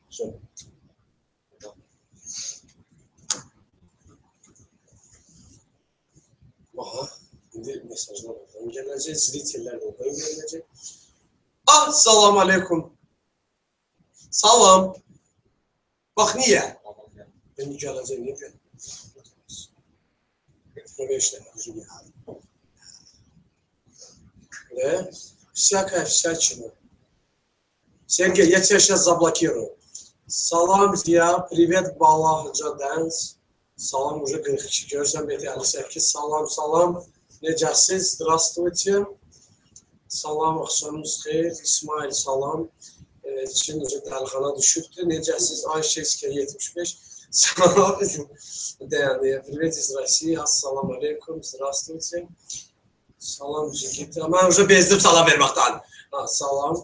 Все. Aha, indi mesajlar oradan gələcək, zritellər oradan gələcək. Assalamu aleykum. Salam. Bax, niyə? İndi gələcək, niyə gələcək? 5 dəqiqə. Да? Всякая всячина. Сергей, я тебя сейчас заблокирую. Salam Ziya, привет Balahca Dance. Salam, уже 42 görürsən, 58. Salam, salam. Necəsiz? Здравствуйте. Salam, axşamınız xeyir. İsmail, salam. Çin уже dəlxana düşübdür. Necəsiz? Ayşe 75. Salam. Привет из России. Assalamu aleykum. Здравствуйте. Salam, Cigit. Mən уже bezdim salam verməkdən. Ha, salam.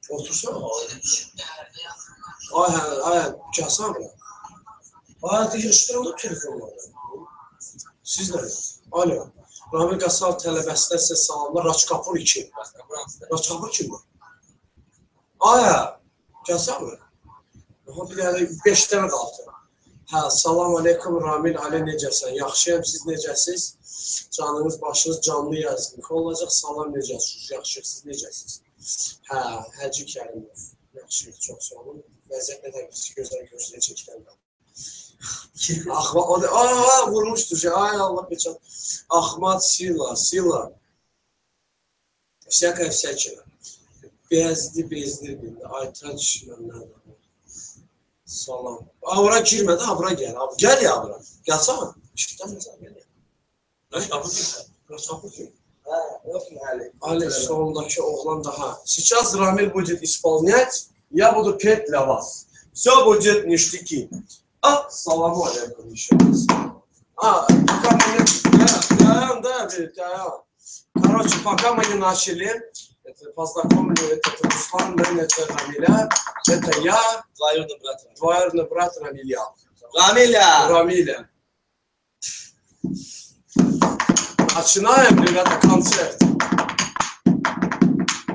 Otursana. Ay, hə, ay, gəlsən bura. Ay, yığışdırıldı telefonları. Siz nə? Alo. Ramil Qasal tələbəsinə sizə salamlar. Raçkapur 2. Raçkapur kimdir? Ay, hə, gəlsən bura. Aha, bir dənə 5 dənə qaldı. Hə, salam aleykum Ramil Ali, necəsən? Yaxşıyam, siz necəsiz? Canınız, başınız canlı yazın. Olacaq, salam necəsiz? Yaxşıyıq, siz necəsiz? Hə, Həcı Kərimov. Yaxşıyıq, çox sağ olun. Vəziyyət nə təqvisi gözəl görsün, çəkilən qaldı. Aa, vurmuşdur. Ay Allah, beçan. Ahmad Sila, Sila. Всякая всячина. Bezdi, bezdir bindi. Aytaç, məndən. Salam. Aa, ora girmə də, bura gəl. Gəl ya bura. Gəlsənə. İşıqdan məsələn, gəl ya. Raçkapur kim? Raçkapur kim? Ali, solundaki oğlan daha. Сейчас Ramil будет исполнять, я буду петь для вас. Все будет ништяки. Ассаламу алейкум еще раз. А, пока мы не... Да, да. Короче, пока мы не начали, это, познакомлю, этот Руслан, это Рамиля, это я, двоюродный брат. Двоюродный брат Рамиля. Рамиля! Рамиля. Начинаем, ребята, концерт.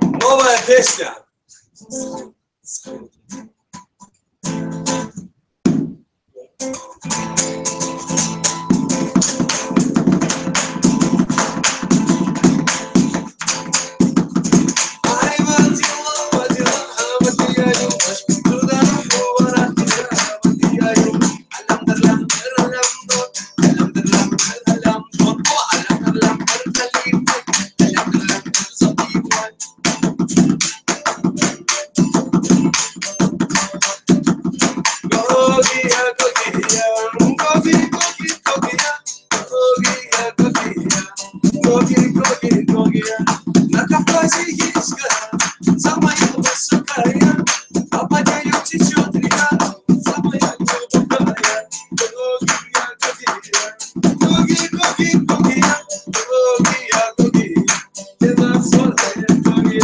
Новая песня. На Кавказе есть гора, самая высокая, а под нею течет река, самая глубокая. Гоги, гоги, гоги, гоги, гоги, гоги, гоги.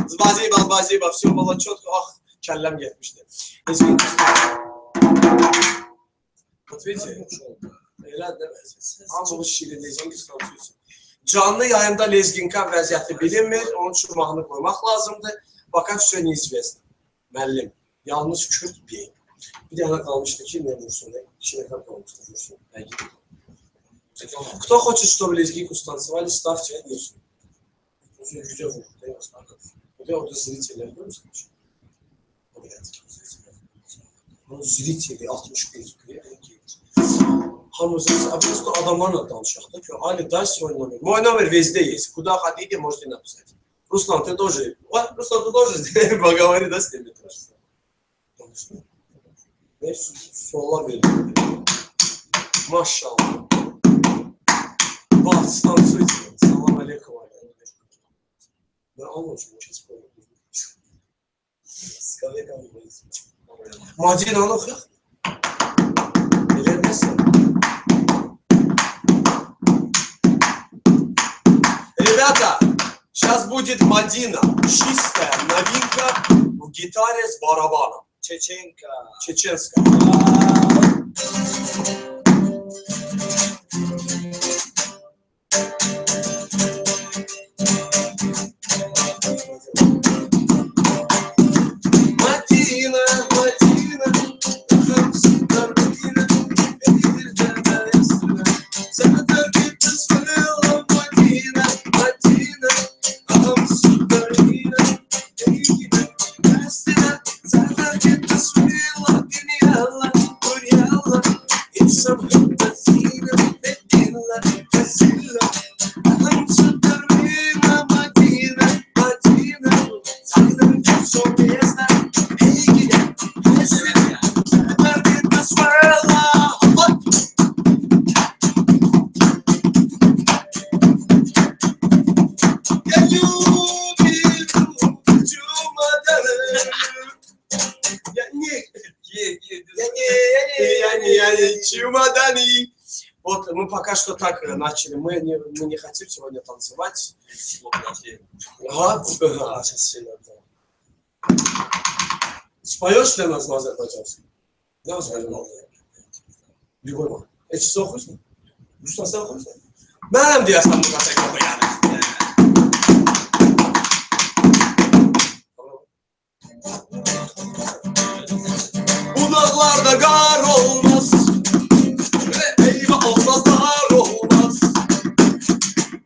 Спасибо, спасибо, все было четко. Ах, kəlləm getmişdi. Вот видите, elə də vəziyyət. Hamı bu şirin lezginka stansiyosu. Canlı yayımda lezginka vəziyyəti bilinmir, onun üçün mahnı qoymaq lazımdır. Пока все неизвестно. Müəllim, yalnız Kürt bey. Bir dənə qalmışdı ki, ne vursun, 2 nəfər qalmışdı vursun. Кто хочет, чтобы лезгинку станцевали, ставьте vursun. Gücə vurur, değil mi? Orada зрители, görmüsün? Зрители 61, Hamımız, просто adamlarla danışaq da ki, Ali, дай свой номер. Мой номер везде есть. Куда хотите, можете написать. Руслан, ты тоже, Руслан, ты тоже поговори, да, с ними тоже. Ne suallar verilir. Maşallah. Bak, stansuйте. Salam aleykum. Ben almışım. Madinanı oxuyaq. Elə bilməzsən. Ребята, сейчас будет Мадина. Чистая новинка в гитаре с барабаном. Чеченка. Чеченская. Мадина, Мадина, Чемоданы. Вот мы пока что так начали. Мы не хотим сегодня танцевать. Ага. Споешь для нас на азербайджанском? Да, Любой. Heç oxuyursan? Ruslan, sən oxuyursan? Mənəm deyəsən bu qəşəng oxuyan. Bu dağlarda qar olmaz. Eyvah olmaz, dar olmaz.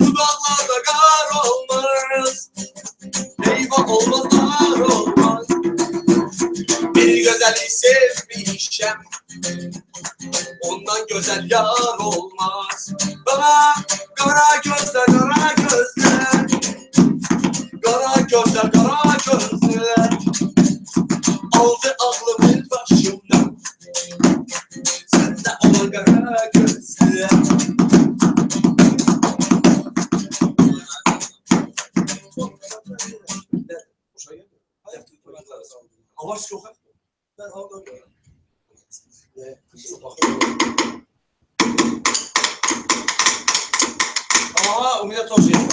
Bu dağlarda qar olmaz. Eyvah olmaz, dar olmaz. Bir gözəli sevmişəm, ondan gözəl yar olmaz. Baba, qara gözlər, qara gözlər, qara gözlər, qara gözlər, aldı ağlımı başımdan, səndə olan qara gözlər. Avarski oxuyaq mı? Mən oradan görürəm. Ага, у меня тоже есть.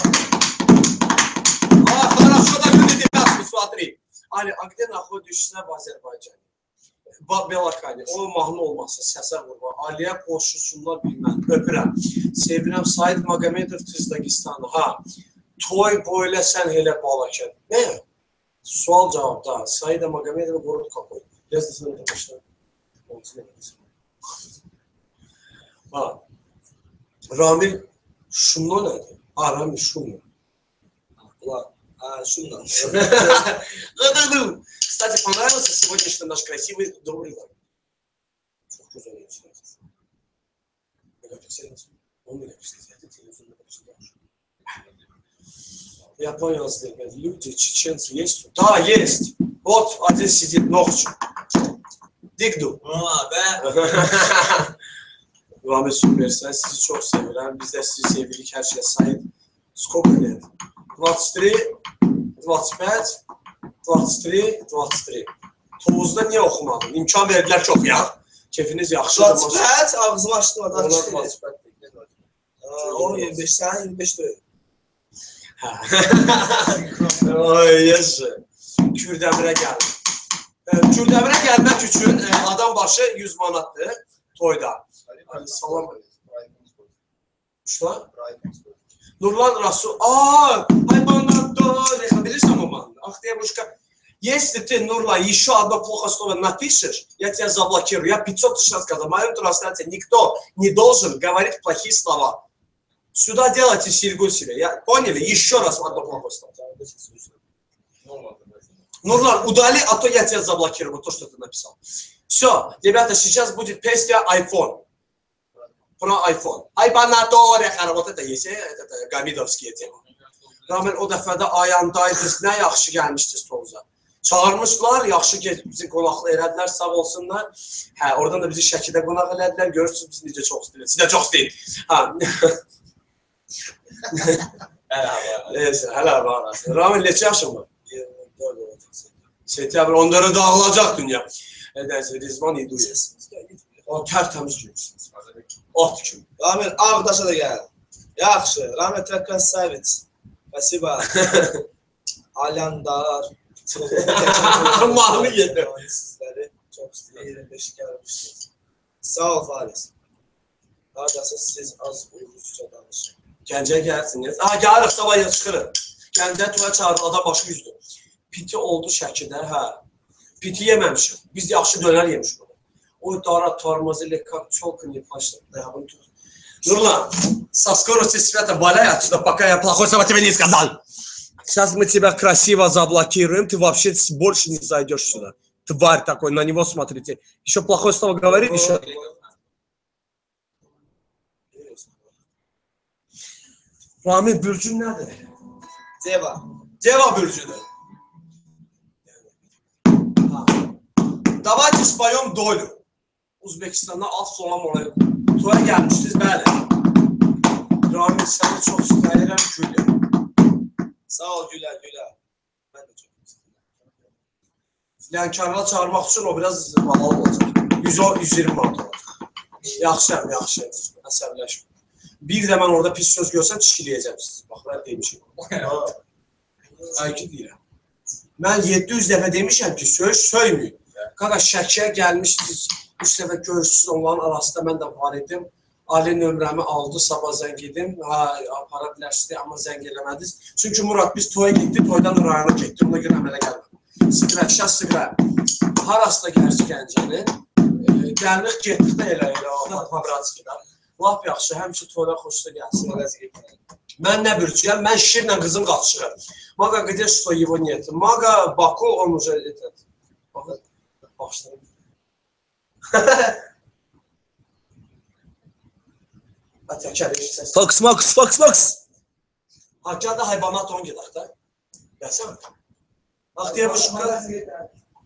А, хорошо, так ты смотри. Али, а где находишься в Азербайджане? Belakani, o mahnı olmasa səsə qurban. Aliyə qoşusunlar bilmən, öpürəm. Sevirəm, Said Magomedov Dagistanı. Ha, toy boyla sən elə balakən. Nə? Sual cavab da. Said Magomedov город какой? Biraz da sana demişler. Ha. Ramil Şumlo nədir? Ha, Ramil Şumlo. Шумно. Кстати, понравился сегодняшний наш красивый добрый лайк? Çok güzel olmuş. Megapiksel nasıl? 10 megapiksel zaten televizyonda megapiksel var. Я понял, люди, чеченцы есть? Да, есть. Вот один сидит, ногч. Digdu. А, да. Ramil süpersən, sizi çox sevirəm. Biz də sizi sevirik, hər şeyə sahib. Сколько лет? 23, 25, 23, 23. Tovuzda niyə oxumadın? İmkan verdilər ki, oxuyaq. Keyfiniz yaxşıdır. 25, ağzımı açdım. Onlar 25. O 25, sən 25 deyil. Ay, yaşı. Kürdəmirə gəldim. Kürdəmirə gəlmək üçün adam başı 100 manatdır toyda. Salam. Что? Nurlan Rasul. А, bilirsən o mahnını? Ах, девушка, если ты, Нурлан, еще одно плохое слово напишешь, я тебя заблокирую. Я 500 тысяч раз сказал, в моем трансляции никто не должен говорить плохие слова. Сюда делайте серьгу себе. Я, поняли? Еще раз одно плохое слово. Нурлан, удали, а то я тебя заблокирую, то, что ты написал. Все, ребята, сейчас будет песня iPhone. Про iPhone. Айбанаторе, вот это есть, это гамидовские темы. Ramil, o dəfədə ayandaydınız, nə yaxşı gəlmişdiniz Tovuza. Çağırmışlar, yaxşı ki bizi qonaqlı elədilər, sağ olsunlar. Hə, oradan da bizi Şəkidə qonaq elədilər. Görürsünüz biz necə çox istəyirik. Siz də çox istəyin. Hə. Neyse, hələ var. Ramil, neçə yaşın var? 24 olacaq. Sentyabr 14-ə dağılacaq dünya. Neyse, Rizvan İduyev. O tərtəmiz gülürsünüz. At kimi. Ramil, Ağdaşa da gəl. Yaxşı, Ramil Trakasavits. Spasiba. Alandar. Mahnı gedir. Sizləri çox istəyirəm. 25 gəlmişsiniz. Sağ ol Faris. Hardasız siz az rusca danışın. Gəncəyə gəlirsiniz. Ha, gəlirik, sabah çıxırıq. Gəncəyə toya çağırdı, adam başı 100-dür. Piti oldu Şəkidə, hə. Piti yeməmişik. Biz yaxşı dönər yemişik. Oy, dara, tormozili, как чёлка не плачет. Nurlan, со скоростью света валяй отсюда, пока я плохой слова тебе не сказал. Сейчас мы тебя красиво заблокируем, ты вообще больше не зайдешь сюда. Тварь такой, на него смотрите. Еще плохое слово говорит, еще... Ramil, bürcün nədir? Deva. Deva bürcüdür. Давайте споем долю. Uzbekistan'da az solam olayım. Toya gəlmişdiniz, bəli. Ramil, səni çox istəyirəm, Gülə. Sağ ol Gülə, Gülə. Mən də çox istəyirəm. Lənkərana çağırmaq üçün o biraz bahalı olacaq. 120 manat olacaq. Yaxşıyam, yaxşı. Əsəbləşmə. Bir də mən orada pis söz görsəm, çişləyəcəm sizi. Bax, mən demişim. Ay ki deyirəm. Mən 700 dəfə demişəm ki, söz söyməyin. Qaqa, Şəkiyə gəlmişdiniz, 3 dəfə görüşsüz onların arasında mən də var idim. Ali nömrəmi aldı, sabah zəng edim. Ha, apara bilərsiniz, amma zəng eləmədiniz. Çünki Murad, biz toya getdik, toydan rayona getdik, ona görə əmələ gəlmədim. Sıqıra, şəs sıqıra. Harasına gəlirsə Gəncənin, gəlmiq getdik də elə, Pabratskidə. Lap yaxşı, həmişə toylar xoşuna gəlsin. Mən nə bürcüyəm, mən şirlə qızım qaçışıram. Maga, где что его нет. Maga, Baku, on уже этот. Baxışlarım. Fox, Fox, Fox, Fox. Ha, gəl də hayvanat on gedək də. Gəlsənə. Bax, девушка.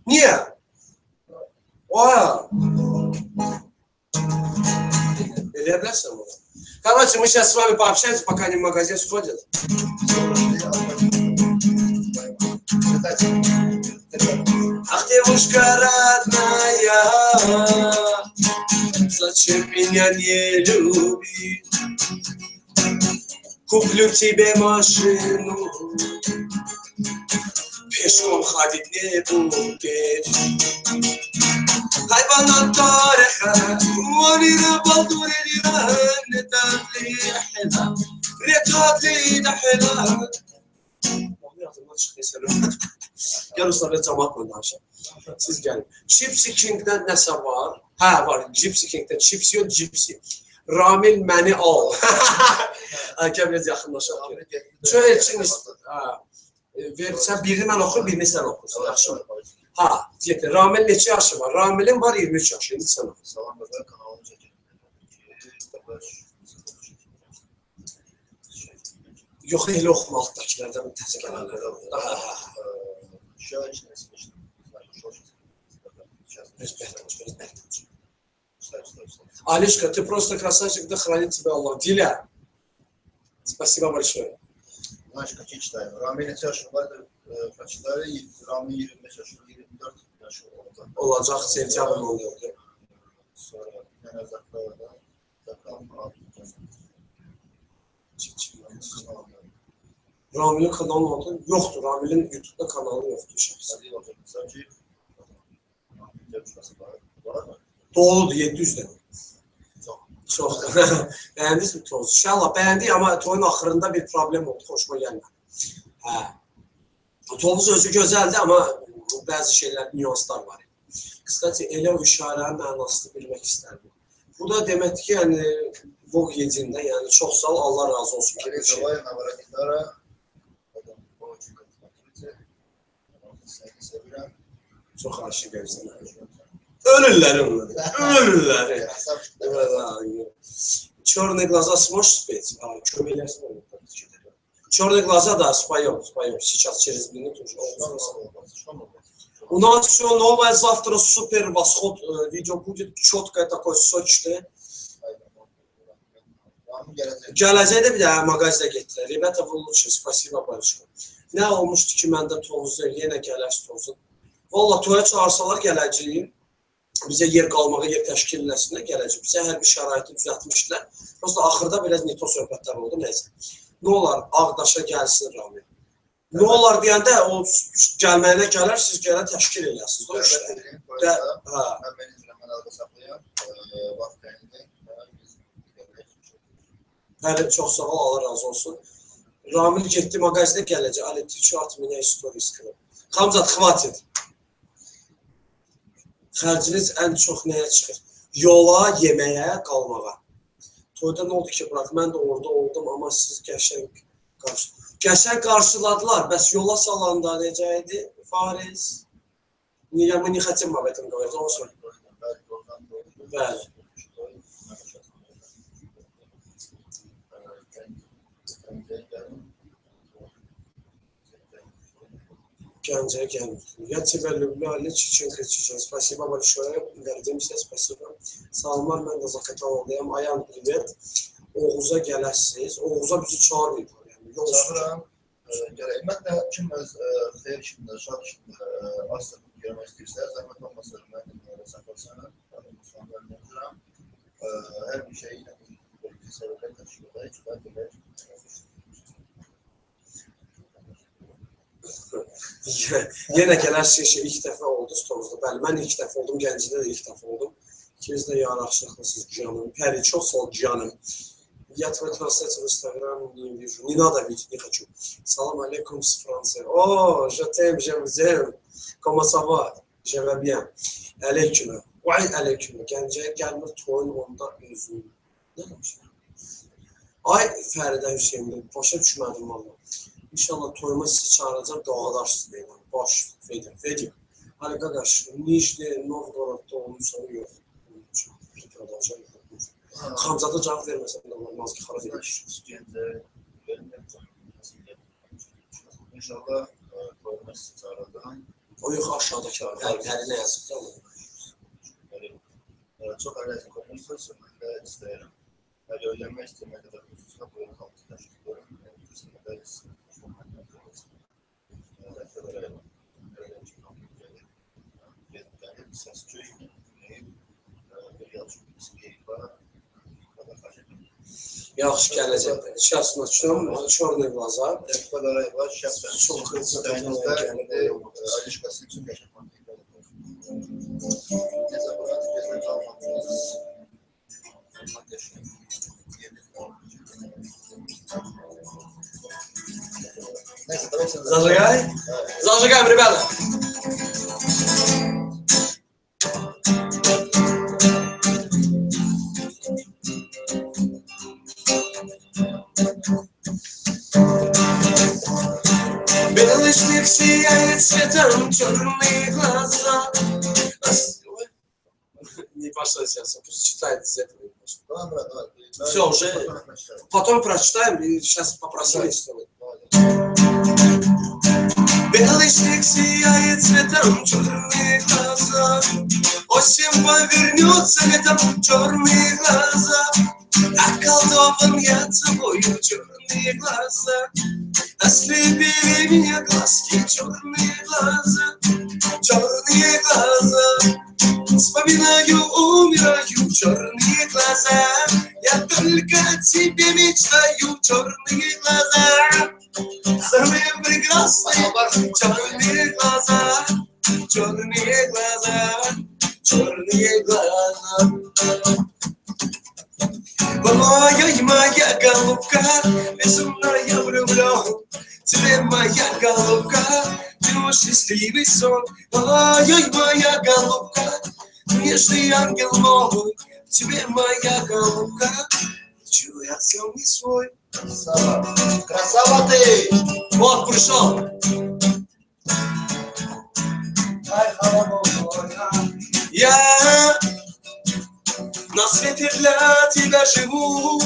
Niyə? Oya. Eləyə bilərsən bunu. Короче, мы сейчас с вами пообщаемся, пока они в магазин сходят. Ах, девушка родная, зачем меня не любить? Куплю тебе машину, пешком ходить не будешь. Hayvanat tarihe, Gəl usta, biraz cəmaatla danışaq. Siz gəlin. Gypsy King'də nəsə var? Hə, var. Gypsy King'də Gypsy yox, Gypsy. Ramil məni al. Gəl biraz yaxınlaşaq. Çox elçin sən birini mən oxuyum, birini sən oxursan. Yaxşı mı? Ha, yeter. Ramil neçə yaşı var? Ramilin var 23 yaşı. İndi sən oxu. Yox, elə oxuma altdakilərdən, təzə gələnlərdən. Алишка, ты просто красавчик, да хранит тебя Аллах. Диля, спасибо большое. Знаешь, какие читаю? Ramil neçə yaşı var? Прочитали. Ramil 25 yaşı, 24 yaşı olacaq. Olacaq, sentyabrın 14-ü. Sonra mənə Zaklarda, Ramilin kanalı oldu. Yoxdur, Ramilin YouTube'da kanalı yoxdur şəxsən. Doludur, 700 dənə. Çox. Bəyəndiniz mi tozu? İnşallah bəyəndik, amma toyun axırında bir problem oldu, xoşuma gəlmədi. Hə. Tovuz özü gözəldir, amma bəzi şeylər, nüanslar var. Kısaca, elə o işarənin mənasını bilmək istərdim. Bu da deməkdir ki, yəni, Voq yedində, yəni çox sağ ol, Allah razı olsun ki, bir şey. Çox aşiqəm sənə. Ölürlər onları, ölürlər. Черные глаза сможешь спеть? Kömək eləsin onu. Черные глаза, да, споем, споем. Сейчас, через минуту уже. У нас все новое завтра, супер восход, видео будет четкое такое, сочное. Gələcəkdə bir də mağazda getdilər. Ребята, вы лучше, спасибо большое. Nə olmuşdu ki, məndə Tovuzda yenə gələrsə Tovuzda. Valla toya çağırsalar gələcəyim. Bizə yer qalmağa, yer təşkil eləsinlər gələcəyim. Bizə hər bir şəraiti düzəltmişdilər. Prosta axırda biraz neto söhbətlər oldu, nəysə. Nə olar, Ağdaşa gəlsin Ramil. Nə olar deyəndə o gəlməyinə gələr, siz gələ təşkil eləyəsiniz. O işləri. Mən menecerə mən əlaqə saxlayam. Vaxt təyin edin. Bəli, çox sağ ol, Allah razı olsun. Ramil getdi mağazda gələcək. Ali, ты чё от меня историю скрыл? Hamzat, хватит. Xərciniz ən çox nəyə çıxır? Yola, yeməyə, qalmağa. Toyda nə oldu ki, brat? Mən də orada oldum, amma siz qəşəng qəşəng qarşıladılar. Bəs yola salanda necə idi? Fariz? Niyə, мы не хотим об этом говорить, olsun. Bəli. Gəncəyə gəlmir. Я тебя люблю, Ali Çiçenko Çiçen. Спасибо большое. Гордимся, спасибо. Salamlar, mən də Zaqatalıyam. Ayan, привет. Oğuza gələsiniz. Oğuza bizi çağırmayıblar. Yəni, yol Çağıram. Gələk. Ümumiyyətlə, kim öz xeyir işində, şad işində az görmək istəyirsə, zəhmət olmasa mənimlə saxlasın. Mən hər bir şeyi ilə səbəblər təşkil edək, kifayət edək. Yenə gələrsin ki, ilk dəfə oldu Tovuzda. Bəli, mən ilk dəfə oldum, Gəncədə də ilk dəfə oldum. İkiniz də yaraşıqlısınız canım. Pəri, çox sağ ol canım. Я твой трансляцию в Инстаграм не вижу. Не надо видеть, не хочу. Салам алейкум с Франции. О, je t'aime, je vous aime. Comment ça va? Je vais bien. Aleyküm. Vay aleyküm. Gəncəyə gəlmir toyun onda özüm. Nə demiş? Ay Fəridə Hüseynli, başa düşmədim valla. İnşallah toyuma sizi çağıracağım, dağıdarsınız meydan. Baş, Fedim, Fedim. Ali qaqaş, Nijni Novgorodda olmuşsan, yox. Xamzada cavab verməsəm də olmaz ki, xarab edir. İnşallah toyuma sizi çağıracağım. O yox, aşağıdakı Pəri nə yazıb da onu? Çox ələzi qoymuşsunuz, mən də istəyirəm. Əgər öyrənmək istəyirəm, qədər xüsusilə buyurun, altı təşkil edirəm. Yaxşı gələcəkdə. Şəxsına çörnə глаза. Çox Зажигай. Зажигаем, ребята. Белый снег сияет светом, черные глаза. Не пошло сейчас, пусть читает из этого. Все, уже потом прочитаем и сейчас попросили, что Белый снег сияет цветом, черные глаза. Осень повернется летом, черные глаза. Околдован я тобою, черные глаза. Ослепили меня глазки, черные глаза, черные глаза. Вспоминаю, умираю, черные глаза. Я только о тебе мечтаю, черные глаза. Самые прекрасные черные глаза, черные глаза, черные глаза. Ой, моя голубка, безумно я влюблен. Тебе моя голубка, ты мой счастливый сон. Ой, моя голубка, нежный ангел мой. Тебе моя голубка, чую я сам не свой. Красава! Красава ты! Вот, пришел! Я на свете для тебя живу,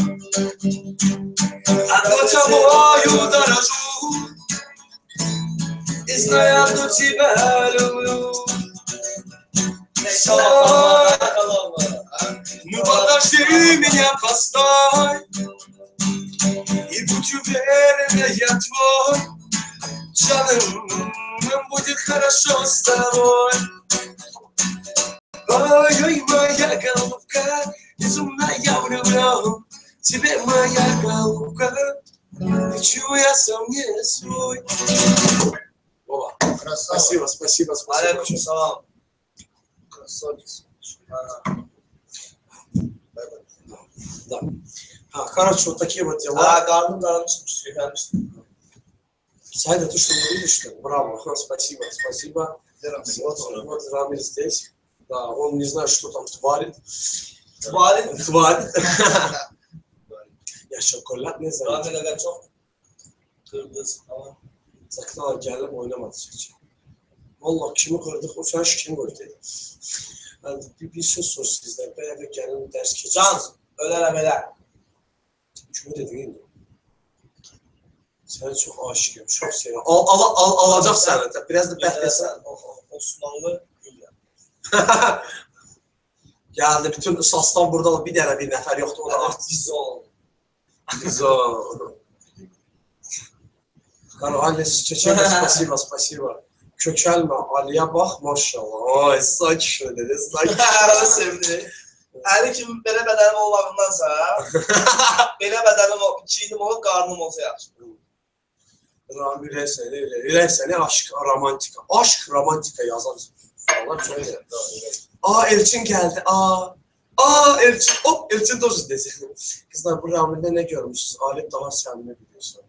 одной тобою дорожу. И Честно, я одну тебя люблю. Стой, ну подожди меня, постой, и будь уверена, я твой. Жаным, нам будет хорошо с тобой. Ой-ой, моя голубка, безумно я влюблен. Тебе, моя голубка, ничего я сам не свой. Оба. Красава. Спасибо, спасибо, спасибо. Aleyküm salam. Красавец. Да. А, короче, вот такие вот дела. Aa, karnım daralmışmış, tükenmiştim. Сайда, ты что, не видишь, что ли? Браво, спасибо, спасибо. Вот, вот Рамиль здесь. Да, он не знает, что там творит. Tvarit. Творит. Ya şokolat ne zaman? Ramil aga çok kırdı. Tamam. Zaktalar gelip oynamadı hiç. Vallahi kimi kırdık, o sen kim koydu? Yani bir söz sor sizden. Ben eve gelin ders keçirsin. Can, ölərəm elə. Kimi dedin indi? Seni çok aşığım, çok seviyorum. Alacaq səni. Biraz da bəht etsən. Osmanlı Güllə. Gəldi, bütün Sastan burada bir dənə bir nəfər yoxdur, o da artist. Dizol. Zor. Karvalles çiçeğe спасибо, спасибо. Kökelme, Ali'ye bak maşallah. Ay saç dedi, saç. Onu sevdi. Əli kimi belə bədənim olmağındansa, belə bədənim, çiynim olub, qarnım olsa yaxşı. Ramil ürək səni, səni aşk, romantika. Aşk, romantika yazan suallar çok güzel. Aa Elçin geldi, aa. Aa Elçin, hop Elçin тоже здесь. Kızlar bu Ramil'de ne görmüşsünüz? Alim daha səmimi biliyorsun.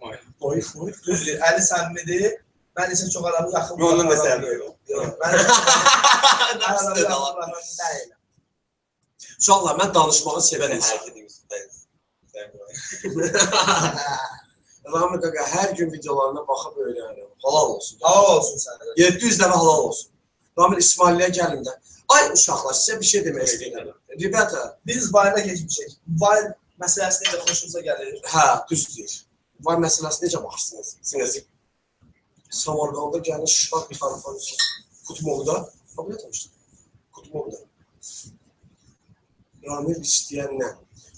Oy. Oy, oy. Düzdür, Əli səmimidir. Mən isə çox adamı yaxın. Mən ondan da səmimiyəm. Yox, mən adamı yaxın deyiləm. Uşaqlar, mən danışmağı sevən Ben insanım. herkesin üstündeyim. Ramil qaqa hər gün videolarına baxıb öyrənirəm. Halal olsun. Halal olsun sənə. 700 dəfə halal olsun. Ramil İsmailliyə gəlin də. Ay uşaqlar, sizə bir şey demək istəyirəm. Rебята, Biz Vine'a keçmişik. Vine məsələsi necə xoşunuza gəlir? hə, düz deyir. Var məsələsi necə baxırsınız? Siniz. Samarqanda gəlin şarq tarafı Kutmoğda. Ha, bu nə demişdim? Kutmoğda. Ramil istəyən nə?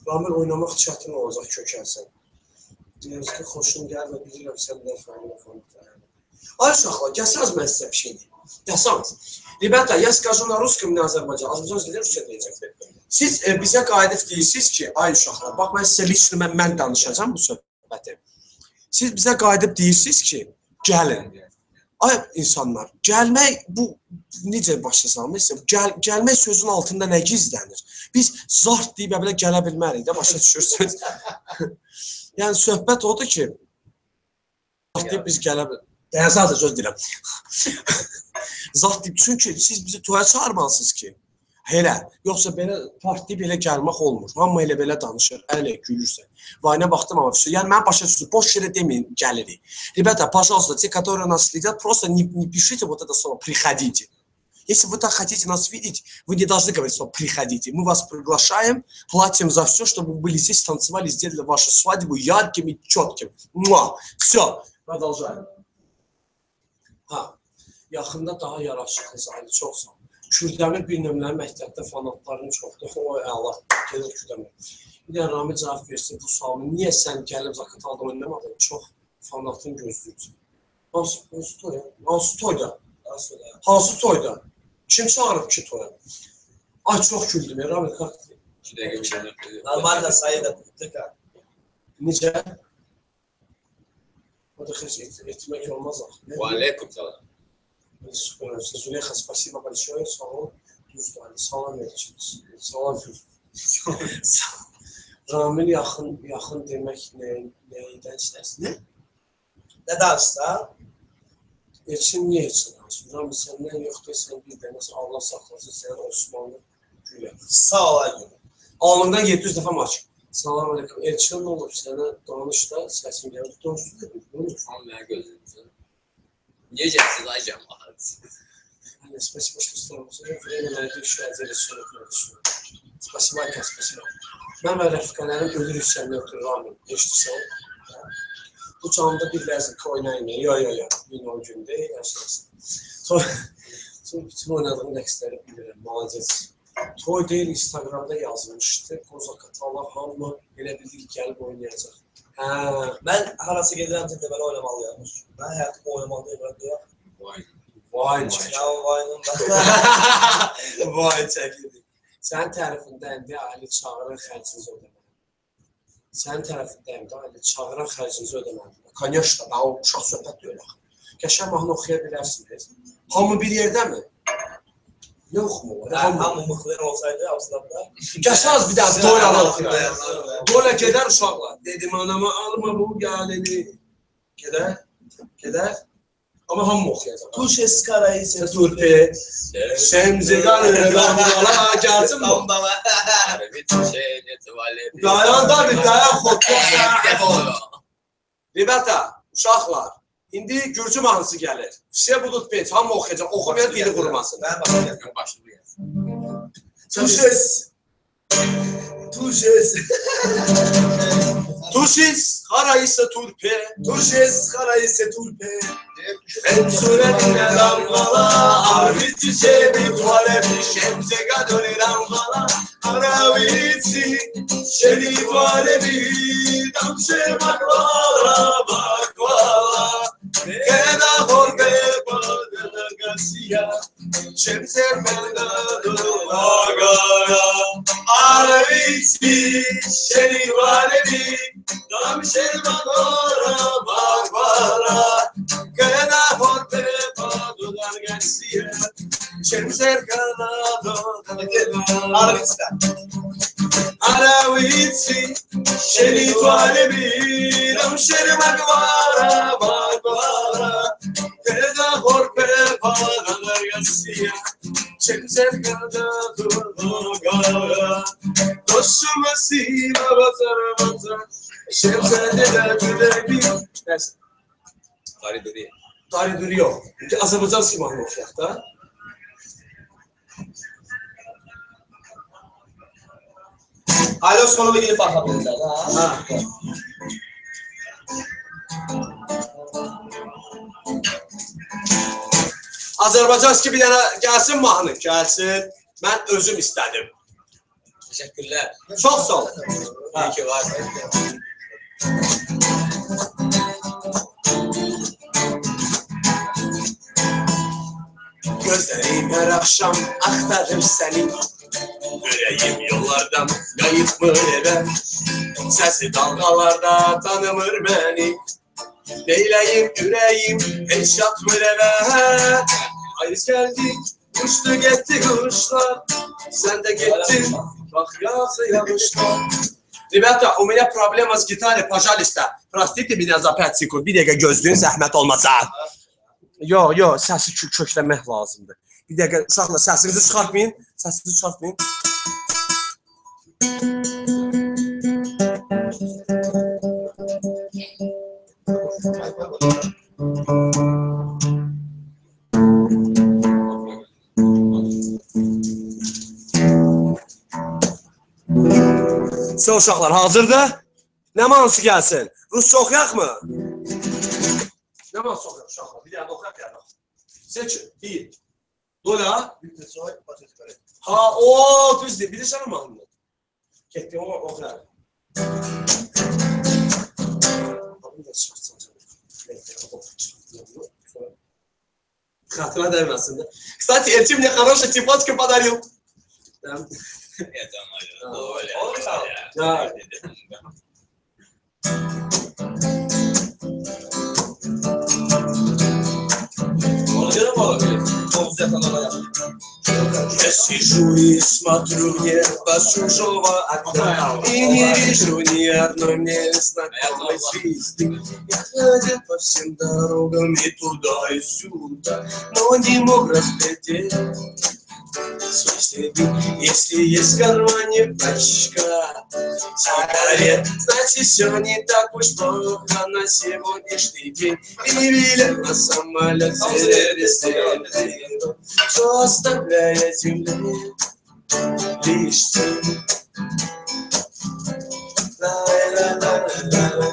Ramil oynamaq çətin olacaq kökəlsən. Deyirəm ki, xoşum gəlir və bilirəm sən də fəaliyyət falan. Ay uşaqlar, gəlsəniz mən sizə bir şey deyim. Gəlsəniz. Ребята, я скажу на русском, на Azərbaycan. Azərbaycan dilində rusca deyəcəm. Siz bizə qayıdıb deyirsiniz ki, ay uşaqlar, bax mən sizə lichno mən danışacağam bu söhbəti. Siz bizə qayıdıb deyirsiniz ki, gəlin. Ay insanlar, gəlmək bu necə başa salmaq istəyirəm? Gəlmək sözünün altında nə gizlənir? Biz zart deyib belə gələ bilmərik də, başa düşürsünüz? Yəni söhbət odur ki, zart deyib biz gələ bilmərik. Dayansanıza söz deyirəm. Zart deyib, çünki siz bizi toya çağırmalısınız ki. Elə, yoxsa belə part deyib elə gəlmək olmur. Hamı elə belə danışır, elə gülürsə. Vayna baxdım amma всё. Yəni mən başa düşdüm, boş yerə deməyin, gəlirik. Ребята, пожалуйста, те, которые нас следят, просто не пишите вот это слово «приходите». Если вы так хотите нас видеть, вы не должны говорить слово «приходите». Мы вас приглашаем, платим за все, чтобы вы были здесь, танцевали, сделали вашу свадьбу ярким и четким. Муа! Все, продолжаем. Ha, yaxında daha yaraşıqlısın, Ali, çox sağ ol. Kürdəmir bir nömrəli məktəbdə fanatların çoxdur. Oy Allah, gedir Kürdəmir. Bir də Ramil cavab versin bu sualını. Niyə sən gəlib Zaqatalda oynamadın? Çox fanatın gözləyirsən. Hansı toya? Hansı toyda? Hansı toyda? Kim çağırıb ki toya? Ay çox güldüm ya, Ramil kalk. 2 dakika bir şey. Normalde sayıda tuttuk ha. Necə? O da xəs etmək olmaz axı. Ve aleyküm selam. Züleyxa, spasiba большое, sağ ol. Düzdür, Ali, salam Elçin, salam Gül. Ramil yaxın demək neydən istərsin? Nə? Nə danışsan? Elçin niyə heç danışmır? Ramil səndən yox desən bir dənəsi Allah saxlasın səni Osmanlı gülə. Sağ ol ay Gül. Alnından 700 dəfə maç. Salam aleyküm. Elçin nə olub sənə danış da səsin gəlir. Danışdı da bir. Amma mənə gözləyirsən. Niye gəlsiz ay cəmaat? Спасибо, что стал. Время найду еще отдельно 40 минут. Спасибо, Ayka, спасибо. Mən və rəfiqələrim ölürük səndən ötürü, Ramil. Eşidirsən? Bu canlı bir ləzzət oynayın. Yo, yo, yo. Gün o gün deyil, hər şey. Sonra bütün oynadığım rəqsləri bilirəm. Молодец. Toy deyil, Instagramda yazmışdı. Kozakatalar hamı elə bildik gəlib oynayacaq. Hə. Mən harasa gedirəmsə deməli oynamalıyam. Mən həyatımı oynamalıyam. Vay. Vay çəkildi. Ya vayın da. Vay çəkildi. Sənin tərəfindəyim deyə Ali çağıran xərcinizi ödəməli. Sənin tərəfindəyim də Ali çağıran xərcinizi ödəməli. Konyaşda, daha o uşaq söhbət deyil axı. Qəşəng mahnı oxuya bilərsiniz. Hamı bir yerdəmi? Nə oxumaq olar? Hamı mıxlayan olsaydı Amsterdamda. Qəşəng az bir dənə Dolanı oxuyar. Dola gedər uşaqlar. Dedim anama alma bu gəlini. Gedər, gedər. Amma hamı oxuyacaq. Tuşes karayı Turpe, Şemzigan, Damala, gəlsin bu. Dayan da bir dayan xotla. Ribata, uşaqlar, indi gürcü mahnısı gəlir. Все будут петь, hamı oxuyacaq, oxumaya dili qurmasın. Mən başlayacağım. Tuşes. Tuşes. Tuşes, haraysa turpe. Tuşes, haraysa turpe. Ensuretine damgala, arvici şebi tualebi, şemse gadoni damgala, aravici şebi tualebi, damşe bakvala, bakvala, keda horbe badana gasiya, şemse gadoni bagala, arvici şebi tualebi, damşe bakvala, bakvala, Queda forte para Garcia, Aravitsi, şeri tualebi, şeri bakvara, bakvara, Queda forte para Garcia, Dari duri. Dari duri yox. Azərbaycan mahnı oxuyaq da. Ali Osmanova gelip baxabilirlər ha. Ha. Azərbaycanski bir dənə gəlsin mahnı, gəlsin. Mən özüm istədim. Təşəkkürlər. Çox sağ ol. İyi ki varsın. Gözlerim her akşam aktarır seni. Yüreğim yollardan kayıp eve. Sesi dalgalarda tanımır beni. Neyleyim yüreğim hiç yatmır eve. Ayız geldi, uçtu gitti kuşlar. Sen de gittin, bak yağdı yağışlar. Ребята, у меня проблема с гитарой, пожалуйста. Простите меня за 5 секунд. Bir dəqiqə gözləyin, zəhmət olmasa. Yo, yo, səsi kökləmək lazımdır. Bir dəqiqə, uşaqlar, səsinizi çıxartmayın. Səsinizi çıxartmayın. Sən uşaqlar, hazırdır? Nə mahnısı gəlsin? Rusça oxuyaq mı? Nə mahnısı oxuyaq uşaqlar? Bir dənə oxuyaq, bir dənə oxuyaq. Seçin, bir. Dola. Ha, o, düzdür. Bilirsən o mahnını? Getdi, onu oxuyaq. Bunu da çıxartsan canım. Xatına dəyməsin də. Кстати, Elçin мне хороший типочку подарил. Это моя доля. Да. Я сижу и смотрю в небо с чужого окна и не вижу ни одной мне знакомой звезды. Я ходил по всем дорогам и туда, и сюда, но не мог разглядеть свои следы. Если есть в кармане пачка сигарет, значит все не так уж плохо на сегодняшний день. И билет на самолет, что оставляя земле лишь тень. Ла-ла-ла-ла-ла-ла.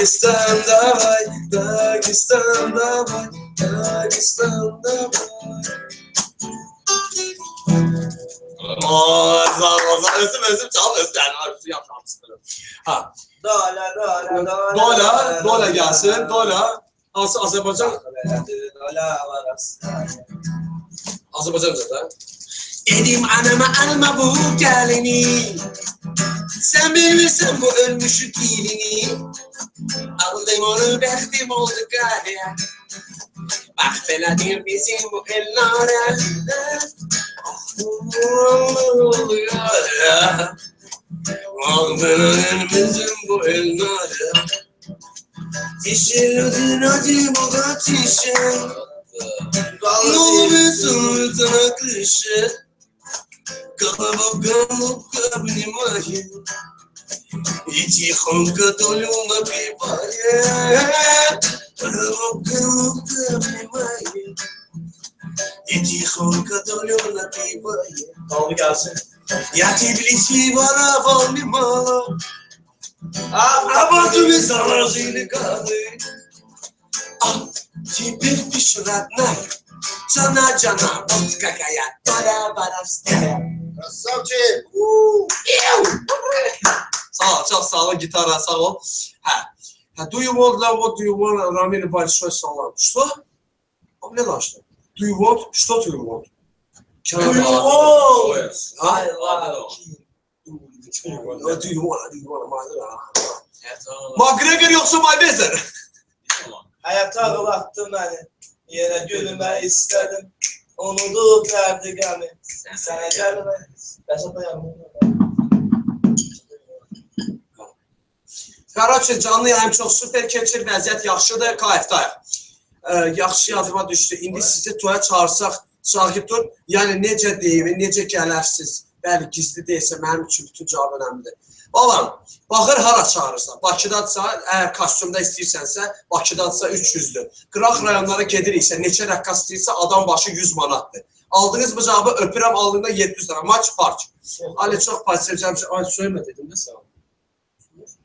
Dagestan давай, Dagestan давай, Dagestan давай. Özüm çal, özüm yani yapmışım. Ha. Dola, dola, dola. Dola, dola gelsin, dola. Hansı Azərbaycan? Dola var aslında. Azərbaycanca da. Dedim anama alma bu gelini. Sen bilirsen bu ölmüşü dilini. Aldım onu bəxtim oldu qara. Bax belədir bizim bu ellərə. Bak belədir bizim bu ellərə. Tişir ödün bu da tişir. Новый на крыше. Голова, голубка обнимает и тихонько долю напевает. Голова, голубка обнимает и тихонько долю напевает. Dalga gelsin. Я Тбилиси воровал немало, а потом и заложили гады. А теперь пишу, родная, Cana cana, вот какая доля воровская. Красавчик! Sağ ol, çox sağ ol, gitara, sağ ol. Hə. Hə, do you want love, what do you want? Ramil большой salam. Что? O ne danışdı? Do you want? Что do you want? Do you want? Ha? I love Do you want? Do you want? McGregor yoxsa Mayweather? Həyata ağlattı məni, yenə gülmək istədim. Unudub dərdi qəmi, sənə gəlmək. Rəşad da yanımda. Qaraçı, canlı yayım çox super keçir, vəziyyət yaxşıdır, kayfdayıq. Yaxşı yadıma düşdü. İndi sizi toya çağırsaq, Saqib dur. Yəni necə deyim, necə gələrsiz? Bəli, gizli deyilsə mənim üçün bütün cavab önəmlidir. Balam, baxır hara çağırırsan. Bakıdadsa, əgər kostyumda istəyirsənsə, Bakıdadsa 300-dür. Qıraq rayonlara gediriksə, neçə rəqqas istəyirsə, adam başı 100 manatdır. Aldınız bu cavabı, öpürəm, aldığında 700 lira. Maç park. Ali çox pozitiv. Ay, söyləmə dedim də sağ ol.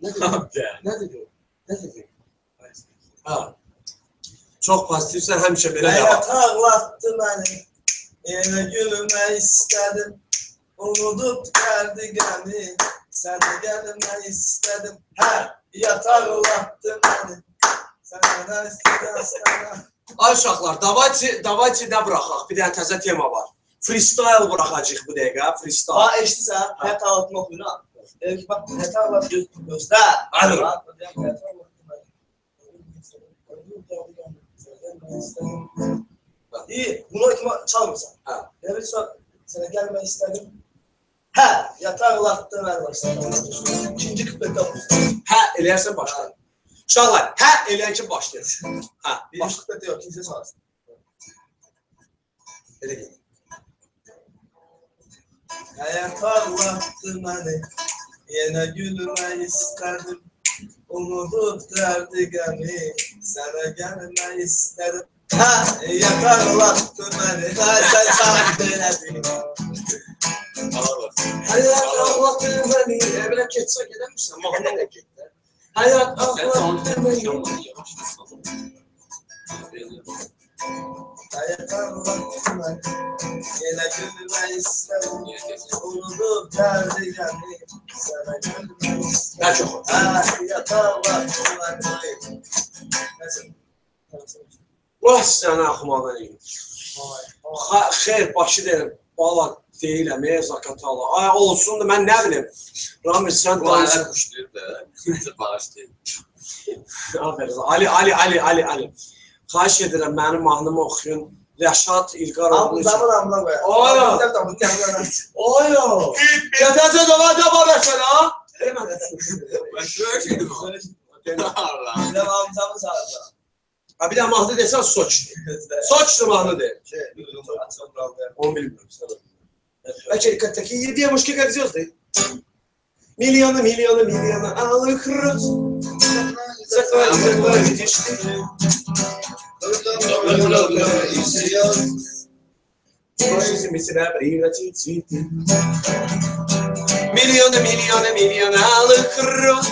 Nə dedim? Nə dedim? Nə dedim? Ha. Çox pozitivsən, həmişə belə davam. Həyat ağlatdı məni, yenə gülmək istədim. Unudub dərdi qəmi, sənə gəlmək istədim. Hə, yat ağlatdı məni, sənə nə istədim, sənə. Ay uşaqlar, davayçı nə buraxaq? Bir dənə təzə tema var. Freestyle buraxacaq bu dəqiqə, freestyle. Ha, eşidirsən, həyat ağlatma oxuyur ha. Deyir ki, bax, həyat ağlat göstər. Hadi. Həyat ağlatdı məni. İyi, bunu kimi çalmırsan. Hə. Deyir ki, sənə gəlmək istədim. Hə, yataq ağlatdı məni başladı. İkinci kupletdə oxuyursan. Hə, eləyərsən başlayır. Uşaqlar, hə eləyən kim başlayır? Hə, Birinci kupletdə yox, ikincidə çalırsın. Elə gedir. Həyat ağlatdı məni, yenə gülmək istədim. Unudub dərdi qəmi, sənə gəlmək istədim. Hə, yataq ağlatdı məni, hə, sən çağırdı elədin. Həyat ağlatdı məni, belə keçsə gedəmirsən, mahnı ilə getdi. Həyat ağlatdı məni. Həyat ağlatdı məni, yenə gülmək istədim. Unudub dərdi qəmi, sənə gəlmək istədim. Bəlkə oxu. Hə, yataq ağlatdı məni. Nəsə. Vah sənə axmağına eləyim. Xeyr, başı deyirəm, bala deyiləm, ey Zakatala. Ay, olsun da mən nə bilim. Ramil, sən danış. Quşlayır da, bizi bağışlayır. Aferin. Ali, Ali, Ali, Ali, Ali. Xahiş edirəm, mənim mahnımı oxuyun. Rəşad İlqaroğlu üçün. Amına amına qoyaq. Ay. Ay. Gətəcə də var, da var məsələ. Demə. Mən şöyle şeydim o. Allah. Bir amcamı çağırdılar. Ha, bir də mahnı desən soçdur. Soçdur mahnı de. Onu bilmiyorum. Bəlkə такие девушки, как звезды. Миллионы, миллионы, миллионы алых роз. Закрой, закрой, видишь ты. Просим себя превратить цветы. Миллионы, миллионы, миллионы алых роз.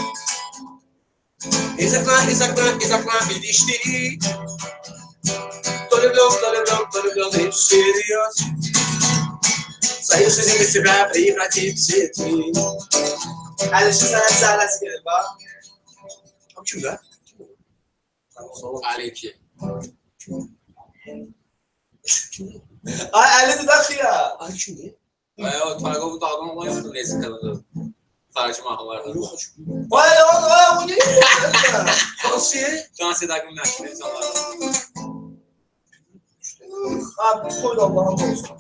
Из окна, из окна, из окна видишь ты. То люблю, то люблю, то люблю, ты всерьез. Свою жизнь из себя превратить в цветы. Əlişi sənə zərrəsi gedir, bax. Abi kim də? Salam. Ali 2. Ay, Əlidir də xıya. Ali kimdir? Ay o Tarkov'u dağdan olan yoxdur neyse kadını. Xarici mahnılardan. Yox. Ay, ay, o nə? Hansı? Dans edəqin məşhur insanlardan. Abi, qoy da Allah'ın olsun.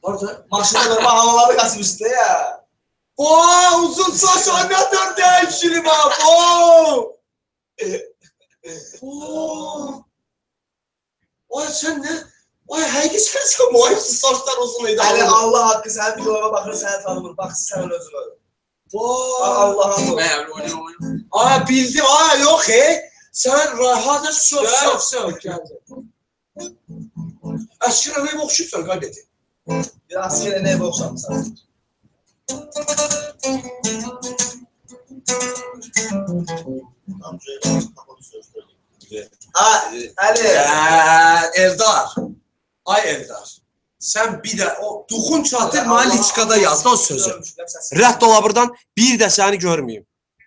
Harda? Maşına da mahnıları kaçmışdı ya. Oo, uzun saç anlatır dəyişirim ha. Oo. Oo. Ay sən nə? Ay həqiqi sənsən bu. Ay saçlar uzun idi. Əli Allah haqqı sənin videolara baxır, səni tanımır. Bax sən özünə. Vay. Allah'ın olsun. Mən oynayır. Ay bildim. Ay yox e. Sən rahat söv söv söv gəldi. Əskər Əliyevə oxşayırsan qardaş. Bir asker Əliyevə oxşamısan. Ha, Əli. Eldar. Ay Eldar. Sən bir də o duxun çatır mənə liçkada yazdı o sözü. Rədd ola burdan bir də səni görməyim.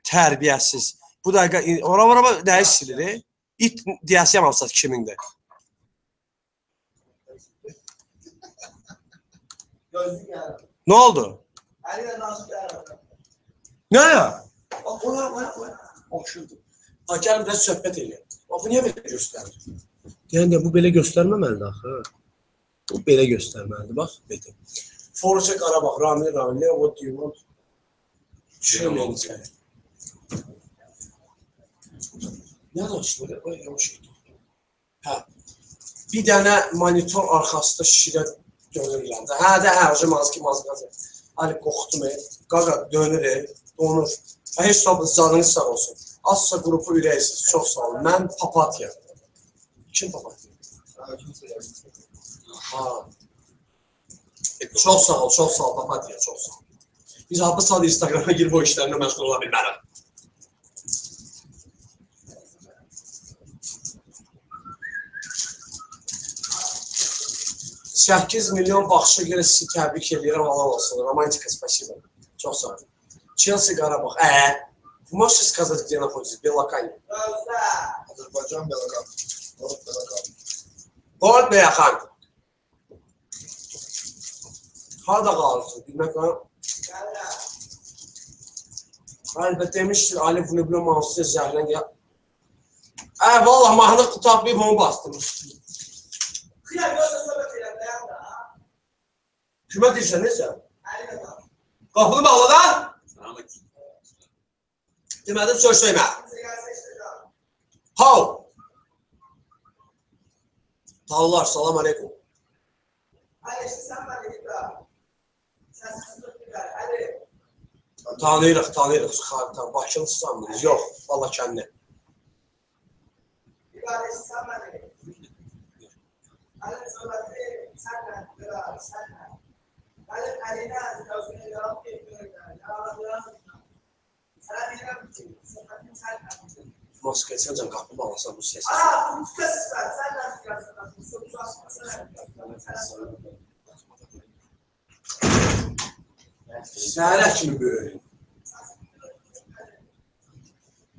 Tərbiyəsiz. Bu dəqiqə ora nəyi silir? İt deyəsiyəm alsat kimindir. Nə oldu? Əli ilə danışıb gəlirəm. Nə ya? Bax, oya. Oxşurdu. Ha, gəlin biraz söhbət eləyək. Bax, bu niyə belə göstərir? Yəni də bu belə göstərməməlidir axı. Bu belə göstərməlidir, bax, belə. Forza Qarabağ, Ramil, Ramil, what do you want? Şöyle. Nə danışılır? Ay, yavaş etdim. Hə. Bir dənə monitor arxasında şirə dönürlər də. Hə də, hə, mazki, mazqazı. Ali, qoxdum, qaqa dönür, donur. Hə, heç canınız sağ olsun. Azsa qrupu ürəksiz, çox sağ olun. Mən Papatya. Kim Papatya? Ha. Çox sağ ol, çox sağ ol Papatya, çox sağ ol. Biz hapı saat Instagrama girib o işlərlə məşğul ola bilmərəm. $8 milyon baxışa görə sizi təbrik edirəm, Allah olsun. Romantika, spasibo. Çox sağ olun. Chelsea Qarabağ. Вы можете сказать, где находитесь? Белокан. Azərbaycan Belakan. Город Belakan. Город Belakan. Harada qalırsınız? Bilmək var. Əlbəttə demişdir, Ali Vnublo mahnısı zəhərlən gəl. Vallah mahnı tapmayıb onu bastım. Xiyar, gözlə söhbət eləm, dayan da. Kimə deyirsən, necə? Qapını bağla da. Demədim, söz söymə. How? Tallar, salam aleykum. Əli, sən mən edib da. Səssizlik, Əli. Tanıyırıq, tanıyırıq. Bakılısız hamınız. Yox, valla kəndi. İbarəsi sən mən edib. Əli, söhbəti sənlə, sənlə. Əli, Əlinə, özünə yarab etməyirlər. Sənə deyirəm ki, söhbətin sənlə. Maska etsən, qapı bağlasan bu səs. Aa, bu səs var, sənlə sənlə. Səhərə kimi böyür.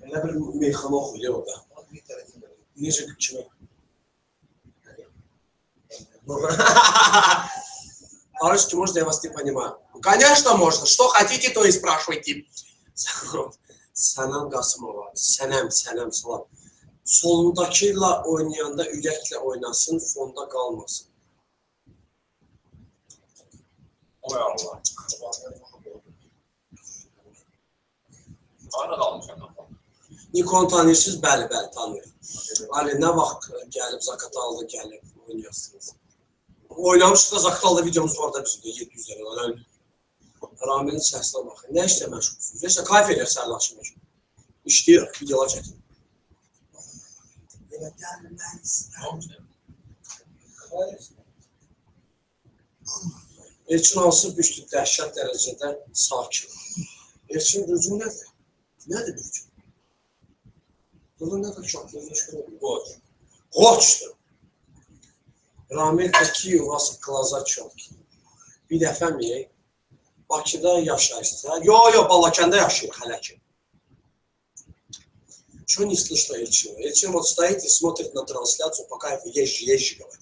Elə bir meyxana oxuyur orada. Necə kimi? По-русски можно, я вас не понимаю. Конечно, можно. Что хотите, то и спрашивайте. Sənəm Qasımova. Sənəm, sənəm, salam. Solundakıyla oynayanda ürəklə oynasın, fonda qalmasın. Oy Allah. Harada qalmışam? Nikon tanıyırsınız? Bəli, bəli, tanıyıram. Ali, nə vaxt gəlib, Zaqatalda gəlib oynayasınız? Oynamışıq da Zaqatalda videomuz var da bizim də 700 lira. Ramilin səsinə baxın. Nə işlə məşğulsunuz? Heç də kayf eləyər sənin açılmış. İşləyirik, videolar çəkin. Elçin hansı bürcdür dəhşət dərəcədə sakin. Elçin bürcü nədir? Nədir bürcü? Burada nədir uşaqlar? Qoç. Qoçdur. Ramil, какие у вас глаза чёткие. Bir dəfə mi? Bakıda yaşayırsınız. Yo, yo, Balakəndə yaşayır hələ ki. Что не слышно Эльчина? Эльчин вот стоит и смотрит на трансляцию, пока езжи, езжи, говорит.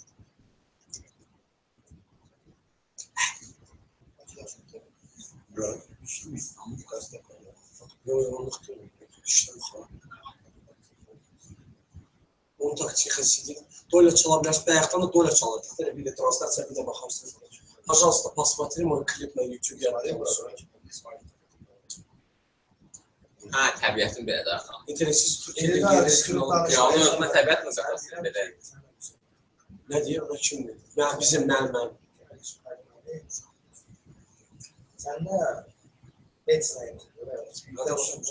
Yo, yo, onluq deyil. Onu так тихо сидит. Доля çala bilərsin. Bayaqdan da доля çalırdıq. Belə bir də translasiya bir də baxarsınız. Пожалуйста, посмотри мой клип на YouTube. Я Ha, təbiətin belə də axı. Yeteneksiz Türkiye'de Yeni yeri sürü- Ya, onun özünə təbiət mi saxlasın belə? Nə deyir? Ona kim dedi? Mən, bizim, mən, mən. Səndə heç nə yoxdur.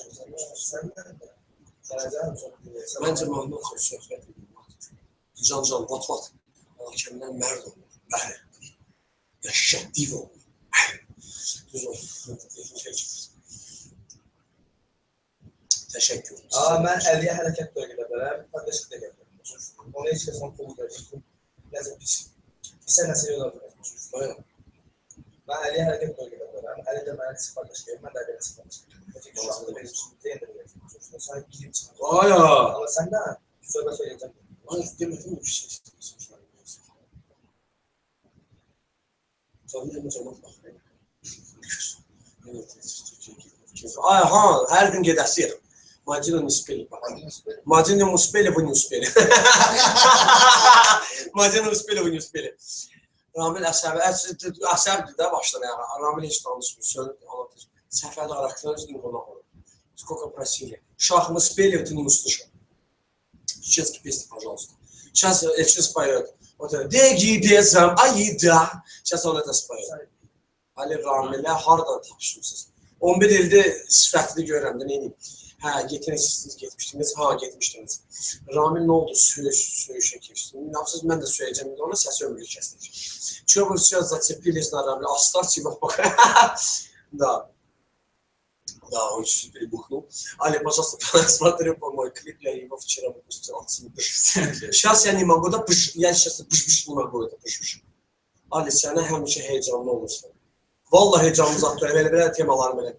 Səndə dərəcəni çox bilirsən. Məncə mahnı oxuyur, söhbət edir. Can can, vat vat. Hakemlər mərd olur. Bəli. Dəhşət div olur. Bəli. Düz olur. Təşəkkür. Aa, mən Əliyə hərəkət də edə bilərəm, поддержка da edə bilərəm. Ona heç kəs onu pul verir. Nəsə pis, pisə nəsə yola bilər. Bayağı. Mən Əliyə hərəkət də edə bilərəm. Əli də mənə поддержка edir, mən də Əliyə поддержка edirəm. Çünki uşaqda belə bir şey deyil. Sən girib çıxır. Aya. Amma səndən söhbət edəcəm. Ay, demədim ki, şey istəyirsən. Canlı yayına camaat baxır. Ay, ha, hər gün gedəsiyik. Madina не успели пока. Мадина успели, вы не успели. Madina успели, вы не успели. Ramil əsəbi, əsəbdir də başdan ayağa. Ramil heç danışmır, sönüb, anlatır. Səfərdə Araklar özünü qonaq olur. Сколько просили. Шах, мы спели, ты не услышал. Чеченские песни, пожалуйста. Сейчас Эльчин споет. Вот это. Деги безам, аида. Сейчас он это споет. Ali Ramilə hardan tapışmısınız? 11 ildir sifətini görürəm də, neyniyim? Hə, yeteneksizsiniz, getmişdiniz. Ha, getmişdiniz. Ramil nə oldu? Söyüş, söyüşə keçdi. Yapsız, mən də söyəcəm, indi ona səs ömürlük kəsiləcək. Чё вы все зацепились на Рамиля? Оставьте его в покое. Да. Да, он чуть-чуть перебухнул. Али, пожалуйста, посмотри по мой клип, я его вчера выпустил. Сейчас я не могу, да, пш, я сейчас пш, пш, не могу это, пш, пш. Ali, sənə həmişə heyecanlı olursan. Vallahi heyecanlı zat deyil, belə-belə temalar belə.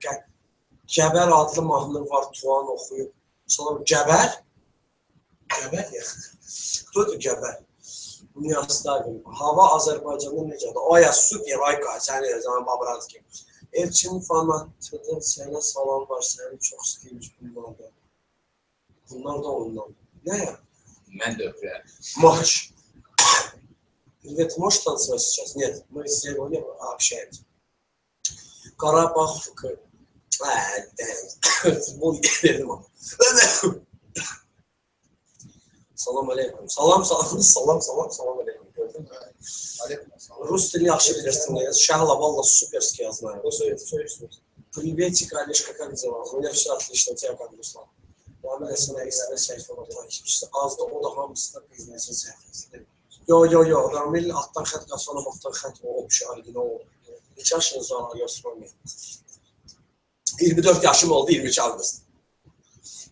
Gəbər adlı mahnı var, Tuan oxuyub. Salam, Gəbər? Gəbər ya. Кто это Gəbər? Не оставим. Hava Azərbaycanda necədir? Aya, super, ay, səni sən babratki. Elçin fanatıdır, sənə salam var, səni çox istəyirmiş bunlar da. Bunlar da ondan. Nə ya? Mən də öpürəm. Матч. Привет, можешь танцевать сейчас? Нет, мы сегодня общаемся. Qarabağ FK. Futbol verdim ama. Salam aleyküm. Salam, salam, salam, salam, salam aleyküm. Gördün mü? Rus dilini yaxşı bilirsiniz. Şəhla, valla суперски я знаю. Приветик, Алишка, как дела? У меня все отлично, у тебя как, Руслан? Ramil SNS səhifə var, takipçisi azdır, o da hamısında biznesin səhifəsidir. Yo, yo, yo, Ramil altdan xət, Qasanov altdan xət, o bir original oldu. Neçə yaşınız var, göstərməyin. 24 yaşım oldu, 23 avqust.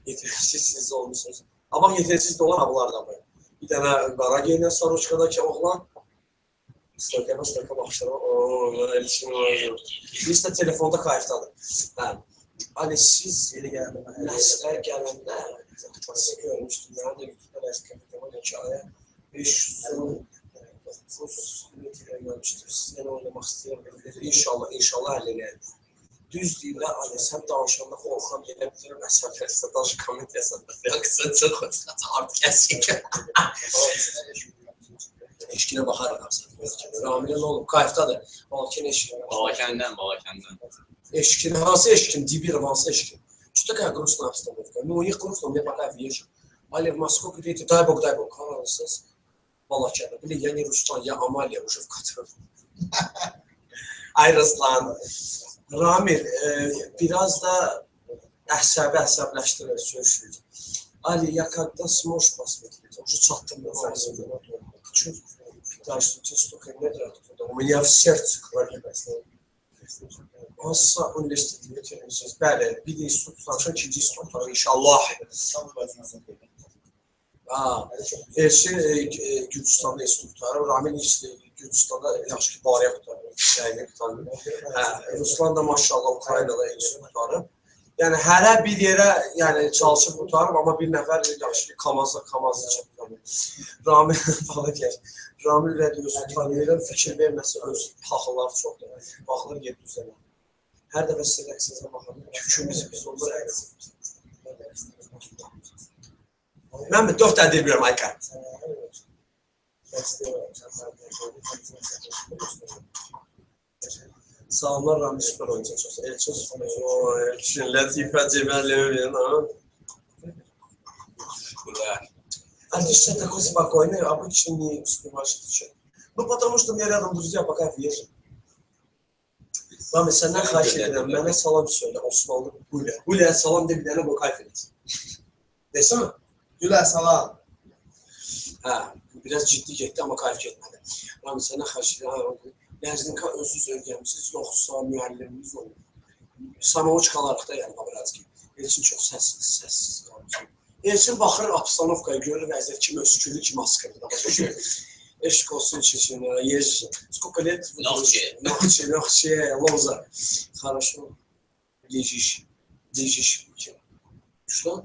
Yetersiz siz olmuşsunuz. Amma yetersiz də olan bunlar da var. Bir dənə qara geyinən sarıçkadakı oğlan, Stokama stoka baxışlar. Oo, Elçin var. Biz də telefonda kayfdadır. Hə. Ali siz nəslə gələndə sizi görmüşdüm. Mənim də YouTube-da rəsmi videoma hekayə 519 metrə gəlmişdim. Sizlə oynamaq istəyirəm. İnşallah, inşallah həll eləyərik. Düz deyirlər, Ali, sən danışanda qorxuram, elə bilirəm, əsəblərsə daşı komment yazanda reaksiya çox artıq əsik. Eşkinə baxarıq sən. Ramilə nə olub? Kayfdadır. Balkan eşkin. Balakəndən, Balakəndən. Eşkin, hansı eşkin? Dibirov hansı eşkin? Что такая грустная обстановка? Ну, у них грустно, у меня пока въезжу. Али, в Москву где-то, дай бог, дай бог, haralısınız? Balakəndə. Блин, я не Руслан, я Амалия уже в котором. Ay Ruslan. Ramil, biraz da əsəbi əsəbləşdirir, söyüşür. Ali, я когда сможешь посмотреть? Уже çatdım. Çox. Да, что тебе столько нет, откуда? У меня в сердце крови. Hansısa universiteti bitirmişsiniz. Bəli, bir institut tutarsan, ikinci institut tutar inşallah. Ha, Elçin Gürcüstanda institut tutarır, Ramil Gürcüstanda yaxşı ki, bariyə tutarır, dəqiq tutarır. Hə, Ruslan da maşallah Ukraynada institut tutarır. Yəni hərə bir yerə yəni çalışıb qurtarıb, amma bir nəfər yaxşı ki, Kamazla çəkir. Ramil bala gəl. Ramil rədiosu tanıyıram, fikir verməsə öz taxıllar çoxdur. Baxılır 700-ə. Hər dəfə sizin rəqsinizə baxanda tükümüz biz olur rəqs. Mən mi 4 dənə bilmirəm Ayka. Salamlar Ramil süper oyuncu çox. Elçin süper. O Elçin Lətifə Cəməliyevin ha. А ты сейчас такой спокойный, обычно не успеваешь отвечать. Ну, потому что у меня рядом друзья, пока вижу. Rami, səndən xahiş edirəm, mənə salam söylə, Osmanlı Gülə. Gülə salam de bir dənə bu kayf eləsin. Desene? Gülə salam. Hə, biraz ciddi getdi, amma kayf getmədi. Rami, səndən xahiş edirəm, Ləzginka özünüz öyrənmisiniz, yoxsa müəlliminiz olub? Samouçka olaraq da yəni, Babradski. Elçin çox səssiz qalmışım. Elçin baxır obstanovkaya, görür vəziyyət kim öskürür, kim askırır. Eşq olsun Çeçenlere, езжи. Сколько лет? Ногче. Ногче, ногче, лоза. Хорошо. Лежишь. Лежишь. Что?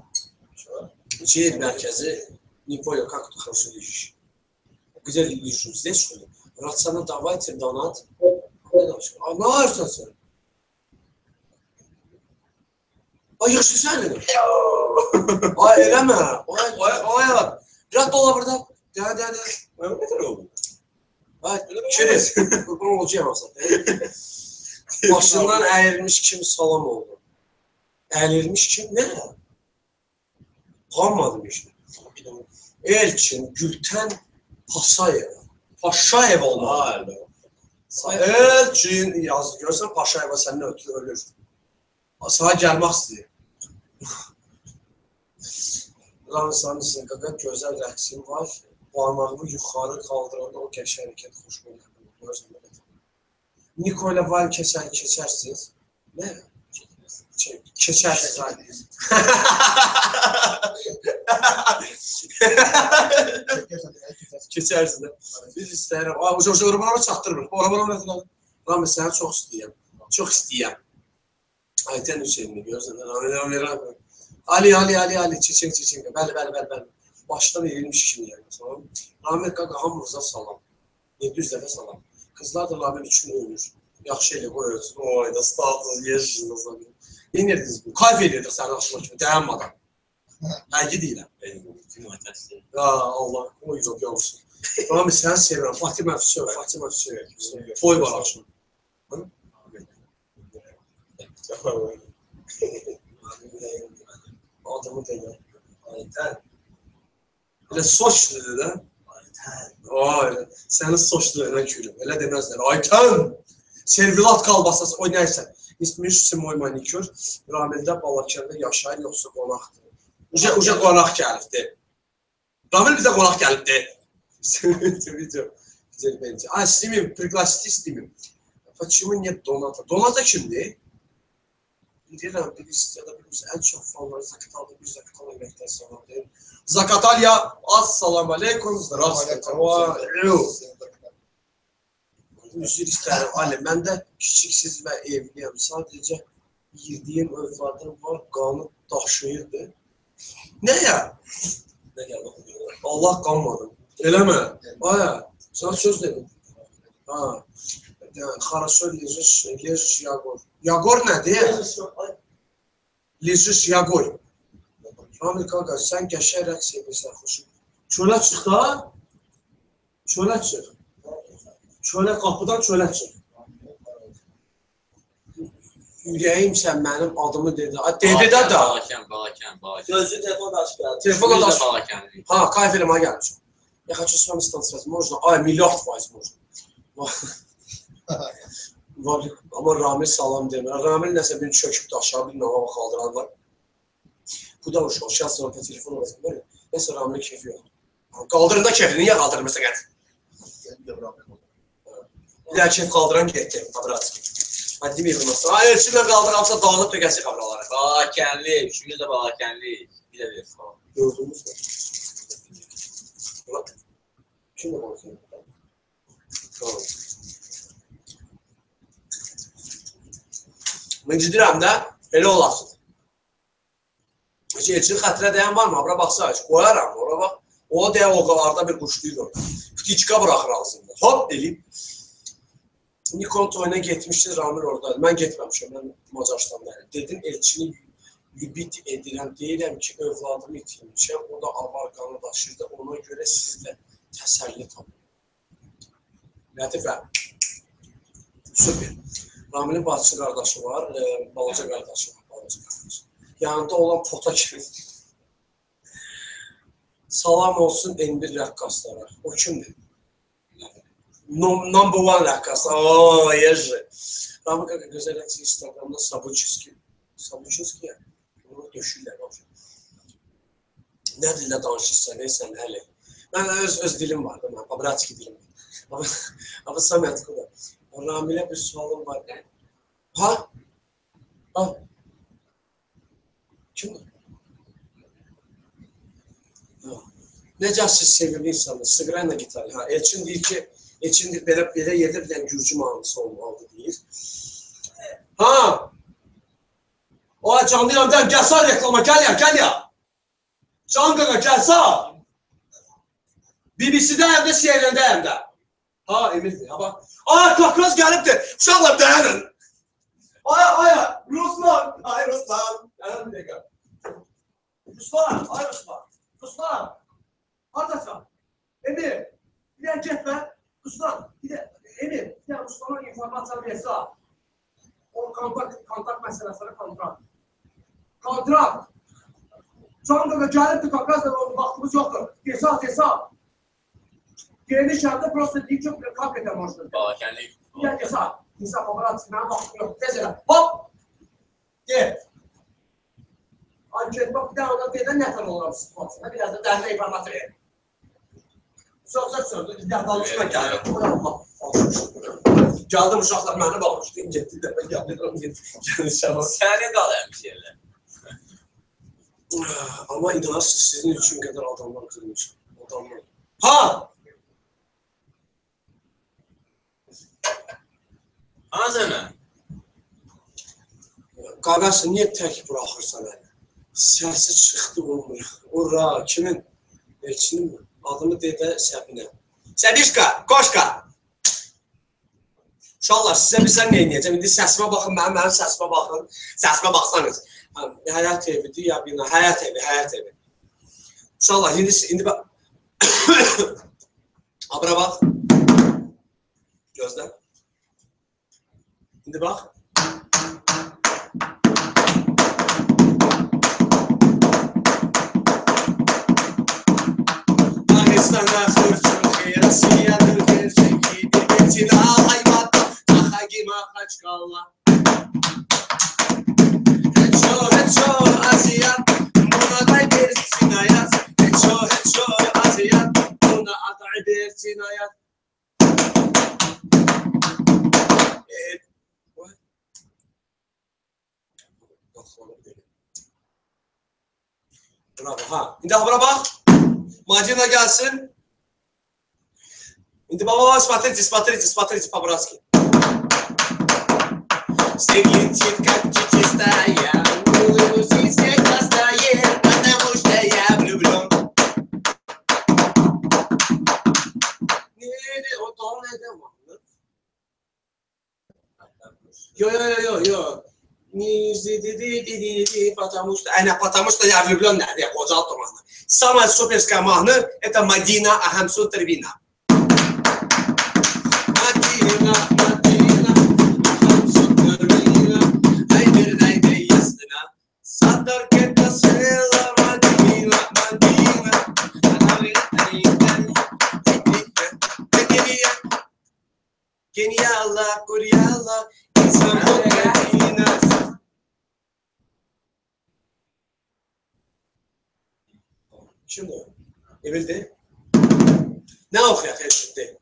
Şehir merkezi. Не понял, как ты хорошо лежишь. Где лежу? Здесь, что ли? Ratsana давайте донат. А ne ararsan sen? Ay yığışdı sən. Ay eləmə. Ay ay ay. Rədd ola burada. Də də də. Ay nə tər oldu? Ay kiriz. Qurban olacağam aslında. Başından əyilmiş kimi salam oldu. Əyilmiş kim? Nə? Qanmadım işte. Elçin Gültən Pasayeva. Paşayev olmalı. Elçin yazdı. Görürsən Paşayeva səndən ötürü ölür. Sana gəlmək istəyir. Ramazan qaqa gözəl rəqsim var. Barmağımı yuxarı qaldıranda o qəşəng hərəkət xoşuma gəlir. Görürsən belə. Niko ilə Vayl keçərsiniz. Nə? Keçərsiniz. Keçərsiniz. Biz istəyirəm. Ay, uca ora çatdırmır. Ora ora. Ramiz səni çox istəyirəm. Çox istəyirəm. Ayten Hüseyin'i görürsən. Ramiz, Ramiz. Ali, Ali, Ali, Ali, Çeçen, Çeçen. Bəli, bəli, bəli, bəli. Başdan eğilmiş kimi yəni. Salam. Ramil qaqa hamımıza salam. 700 dəfə salam. Qızlar da Ramil üçün ölür. Yaxşı elə qoy ölsün. Oy da status, yeşil. Neyinirdiniz bu? Kayf elirdik sənin axşama kimi, dayanmadan. Həqiqi deyirəm. Ya Allah, o yox, yavrusun. Ramil səni sevirəm. Fatimə Füsöv, Fatimə Füsöv. Toy var axşam. Adamı da gəl. Aytən. Elə soçludur da. Aytən. Ay, sənin soçluğuna gülüm. Elə deməzlər. Aytən! Servilat kalbasası, o nəysə. İsmiş moy manikür. Ramildə Balakəndə yaşayır, yoxsa qonaqdır. Uca qonaq gəlibdir. Ramil bizə qonaq gəlibdir. Video. Ay, снимем, пригласите, снимем. Почему нет доната? Доната kimdir? Bilirəm, bilirsiniz ya da bilmirsiniz. Ən çox fanları Zakatalda bir Zakatal ürəkdən salam deyim. Zakatalya, assalamu aleykum, zdravstvuyte. Üzr istərəm, Ali, mən də kiçiksiz və evliyəm. Sadəcə yirdiyim övladım var, qanı daşıyırdı. Nəyə? Nə gəldi? Allah qanmadı. Eləmə? Aya, sana söz dedim. Ha. Хорошо лежишь, лежишь, Ягор. Ягор nədir? Лежишь, Ягор. Ramil qaqa, sən qəşəng rəqs edirsən, xoşum. Çölə çıx da. Çölə çıx. Çölə, qapıdan çölə çıx. Ürəyim sən mənim adımı dedi. Dedi də da. Balakən, Balakən, Balakən. Gözlü telefon da açıq gəldi. Telefon da açıq. Balakən. Ha, kayf eləməyə gəlmişəm. Я хочу с вами станцевать. Можно? Ay, milyard faiz можно. Amma Ramil salam demir. Ramil nəsə bir çöküb aşağı, bir hava qaldıran var. Bu da uşaq. Сейчас он по телефону разговаривает. Nəsə Ramilin kefi yoxdur. Qaldırın da kefini, niyə qaldırmırsan qət? Gəlin Ramil olur. Bir dənə kef qaldıran getdi, Abratski. Maddi vurması. Ay, Elçinlə qaldıramsa dağılıb tökəsik abralara. Balakənli, üçümüz də Balakənli. Bir də bir falan. Gördünüz mü? Bak. Kim de bakıyor? Tamam. Mıncıdıram da, elə olasın. Elçinin xətirə dəyən var mı? Abra baxsa, qoyaram, ora bax. O deyə o arada bir quşlayır orada. Ptiçka buraxır ağzında. Hop eləyib. Nikon toyuna getmişdi, Ramil oradaydı. Mən getməmişəm, mən Macaristandaydım. Dedim, Elçini lübit edirəm, deyirəm ki, övladımı itirmişəm, o da avar qanı daşırdı, ona görə siz də təsəlli tapın. Lətifə, super. Ramilin bacısı qardaşı var, balaca qardaşı var, balaca qardaşı. Yanında olan pota kimi. Salam olsun N1 rəqqaslara. O kimdir? Number one rəqqas. Ooo, yeji. Ramil qaqa gözəl rəqs Instagramda Sabuçinski. Sabuçinski ya. Bunu döşürlər. Nə dildə danışırsan, ey sən hələ? Mən öz dilim vardı, mən Abratski dilim var. Amma Samet Kuda. Ramilə bir sualım var. Ha? Ha? Kimdir? Necə siz sevimli insanlar, sıqrayla gitar. Ha, Elçin deyir ki, Elçin deyir, belə yerdə bir dənə gürcü mahnısı olmalıdır, deyir. Ha! O, canlı yayım, gəlsə reklama, gəl ya, gəl ya. Can qaqa, gəlsə. BBC-də həm də, CNN-də həm də. Ha, Emildir, ha bax. Aa, Kakraz gəlibdir. Uşaqlar, dayanın. Aya, aya, Ruslan, ay Ruslan. Dayanın bir dəqiqə. Ruslan, ay Ruslan. Ruslan, haradasan? Emil, bir dənə getmə. Ruslan, bir də, Emil, bir dənə Ruslana informasiya versə. O kontakt məsələsinə kontrakt. Kontrakt. Can qaqa gəlibdir, Kakrazla vaxtımız yoxdur. Desa, desa. Gelmişəm də prosta deyib ki, kak edə moždur. Balakənli. Bir dənə desa, desa, paparazzi, mənim vaxtım yoxdur. Tez elə. Hop! Get. Anket, bax, bir dənə ona dedən nətər oluram situasiyada. Biraz da dərinə informasiya verir. Söz sözdür, bir dənə danışma gəlir. Allah, gəldim uşaqlar məni bağışlayın, getdi dəfə gəldim. Sənin qalırmış yerlər. Amma inanırsınız, sizin üçün qədər adamlar qırmışam. Adamlar. Ha! Ha sənə? Qaqası, niyə tək buraxırsan hələ? Səsi çıxdı olmur. Ura, kimin? Elçinin mi? Adını de də Səbinə. Səbişka, koşka! Uşaqlar, sizə bilsən nə eləyəcəm? İndi səsimə baxın, mənim səsimə baxın. Səsimə baxsanız. Həyat evidir ya bina, həyat evi, həyat evi. Uşaqlar, indi bax. Abra bax. Gözlə. İndi bax. Dağıstana xırçın xeyrəsiyədir gerçekidir. Geçin al hayvata, Maxagi Maxaçkala. Heço, heço, aziyat, buna day versin hayat. Heço, heço, aziyat, buna aday versin hayat. Bravo, ha. İndi bura bax. Madina gəlsin. İndi baba, смотрите, смотрите, смотрите по-братски. Снег летит, как птичья стая, улыбнусь и снег растает, потому что я влюблен. Ne, o dal nədən var? Yo, yo, yo, yo. Потому что, потому что я влюблен, я qocaltdım mahnı. Самая суперская mahnı это Мадина Ахамсу Тервина. Мадина, Мадина, Ахамсу Тервина, айдер, ясна. Садар кета села, Мадина, Мадина, Geniala, Koreala, insan Madina. Kimdir o? Emildir. Nə oxuyaq Elçindir?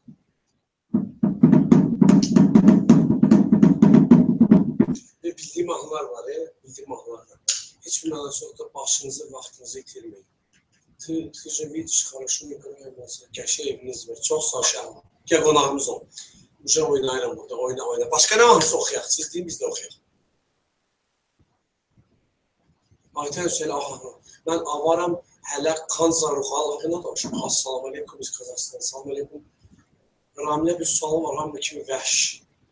mahnılar var, bildiğim mahnılar var. Heç bir mənası yoxdur, başınızı, vaxtınızı itirməyin. Ты же видишь, хорошо играем, qəşəng eviniz var, çox sağ ol. Gəl qonağımız ol. Uca oynayıram burada, oyna, oyna. Başqa nə mahnısı oxuyaq? Siz deyin, biz də oxuyaq. Aytən Hüseyin, aha, mən avaram, hələ Kanzaruxal, nə danışım? Assalamu aleykum, biz Qazaxıstan, salam aleykum. Ramilə bir sualı var, hamı kimi vəhş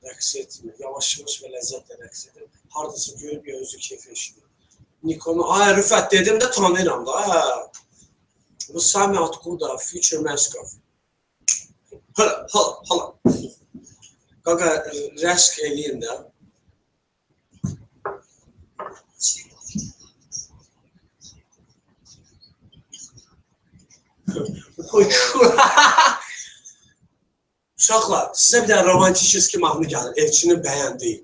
rəqs etmir, yavaş-yavaş və ləzzətlə rəqs edir. Haradasa görüb ya özü keyfi eşidir. Nikonu, ay Rüfət dedim də tanıyıram da, hə. Bu Sami Atkuda, Future Meskov. Hala, hala, hala. Qaqa, rəqs eləyin də. Uşaqlar, sizə bir dənə romantik mahnı gəlir, Elçinin bəyəndiyi.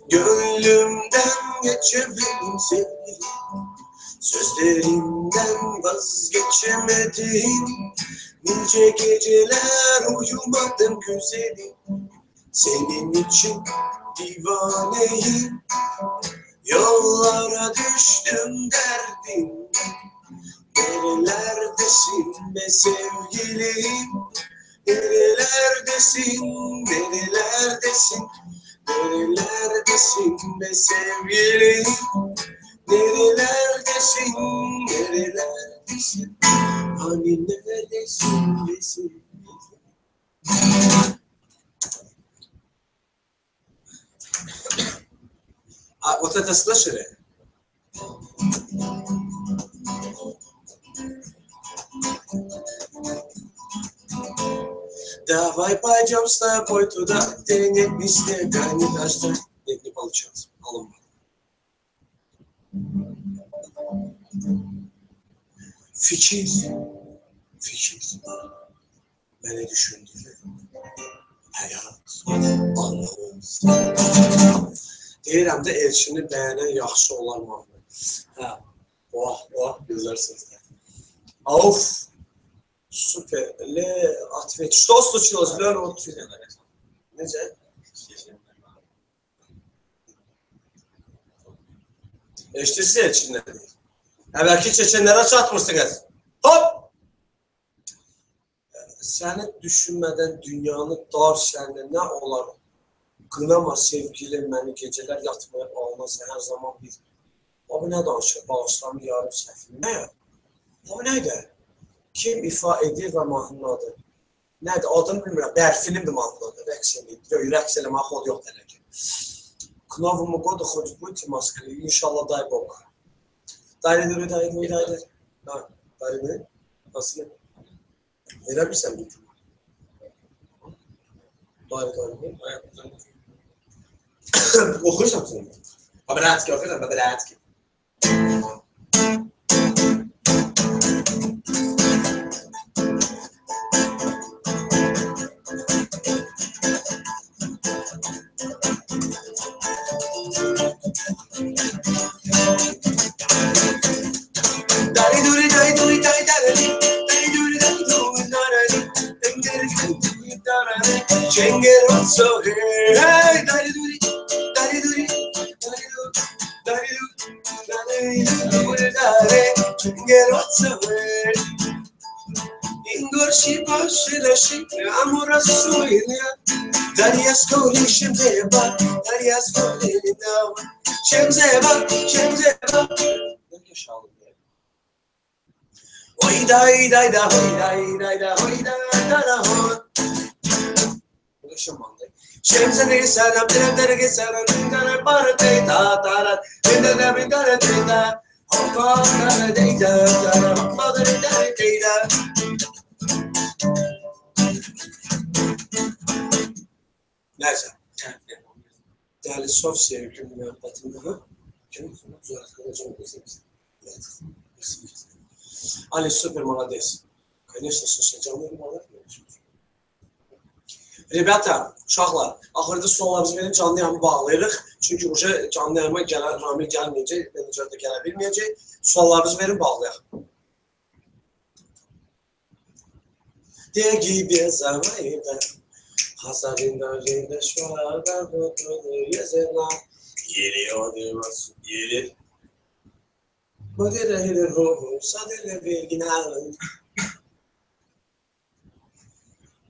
Gönlümden geçemedim sevgilim, sözlerimden vazgeçemedim. Nice geceler uyumadım güzelim, senin için divaneyim. Yollara düştüm derdim, nerelerdesin be sevgilim? Nerelerdesin, nerelerdesin? Nerelerdesin be sevgilim? Nerelerdesin, nerelerdesin? Hani neredesin be sevgilim? А вот это слышали? Давай пойдем с тобой туда, где нет ни снега, ни дождя. Нет, не получилось. Алынма. Fikir, fikir. Beni düşündürür. Həyat, anlamız. Deyirəm də Elçini bəyənən yaxşı olar mahnı. Hə, oh, oh, gözəl sözlər. Of, super. Le, ответь. Что случилось? Лёля, вот. Necə? Eşidirsiz Elçin nə deyir? Əvvəlki çeçenlərə çatmırsınız. Hop! Səni düşünmədən dünyanı dar sənə nə olar? Qınama sevgilim məni gecələr yatmaya almaz hər zaman bir. Abi nə danışır? Bağışlamı yarım səhvim. Nə? Abi nədir? Kim ifa edir və mahnının adı? Nədir? Adını bilmirəm. Bərfinimdir mahnının adı. Rəqs eləyir. Rəqs eləməyə xod yox hələ ki. К Новому году хоть будете в Москве? İnşallah, дай Бог. Dayı, dayı, dayı, dayı. Ha, dayı ne? Nasıl? Verə bilirsən bir cümle? Dayı, dayı. Oxuyursan sən? По-братски, oxuyursan, по-братски. So hey, dari duri, dari duri, dari du, dari du, dari du, dari, Çengerotsu Ingorshi boshirashi amura suilia Darias koli shemzeba, Darias koli dawa Shemzeba, shemzeba. Oy day day da, oy day day da, oy da da da hoy. Şemsene selam, derge selam, dare parte ta ta, dare dare ta, hoppa dare dare dare, hoppa dare dare dare. Neyse. Değerli sof sevgili mühabbetimde ha? Kim? Ali super молодец. Конечно, слушай, canlı. Ребята, uşaqlar, axırda suallarımızı verin, canlı yayımı bağlayırıq. Çünki uje canlı yayıma gələn, Ramil gəlməyəcək, menecer də gələ bilməyəcək. Suallarınızı verin, bağlayaq.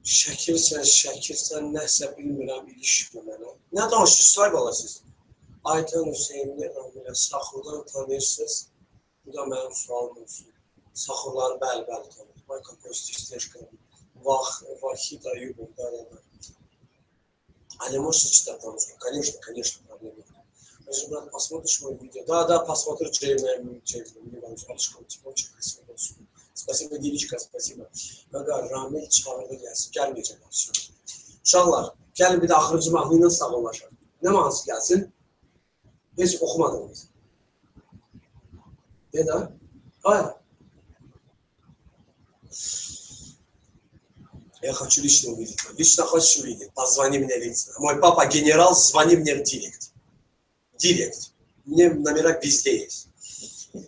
Şəkilsən, şəkilsən, nəsə bilmirəm, ilişmə mənə. Nə danışırsınız, ay bala siz? Aytan Hüseynli Ramilə, Saxurdan tanıyırsınız. Bu da mənim sualım olsun. Saxurları bəli, bəli tanıyır. Vay, какой стишка. Vahid Ayubov, да, да, да. А не можете читать на русском? Конечно, конечно, проблема. Даже, брат, посмотришь мое видео? Да, да, посмотрю, Джейм, Спасибо, Dilişka, спасибо. Qaqa, Ramil çağırdı gəlsin, gəlməyəcək. Uşaqlar, gəlin bir də axırıncı mahnı ilə sağollaşaq. Nə mahnısı gəlsin? Heç oxumadınız. Ne də? Hayır. Я хочу лично увидеть. Лично хочешь увидеть? Позвони мне лично. Мой папа генерал, звони мне в директ. Директ. Мне номера везде есть.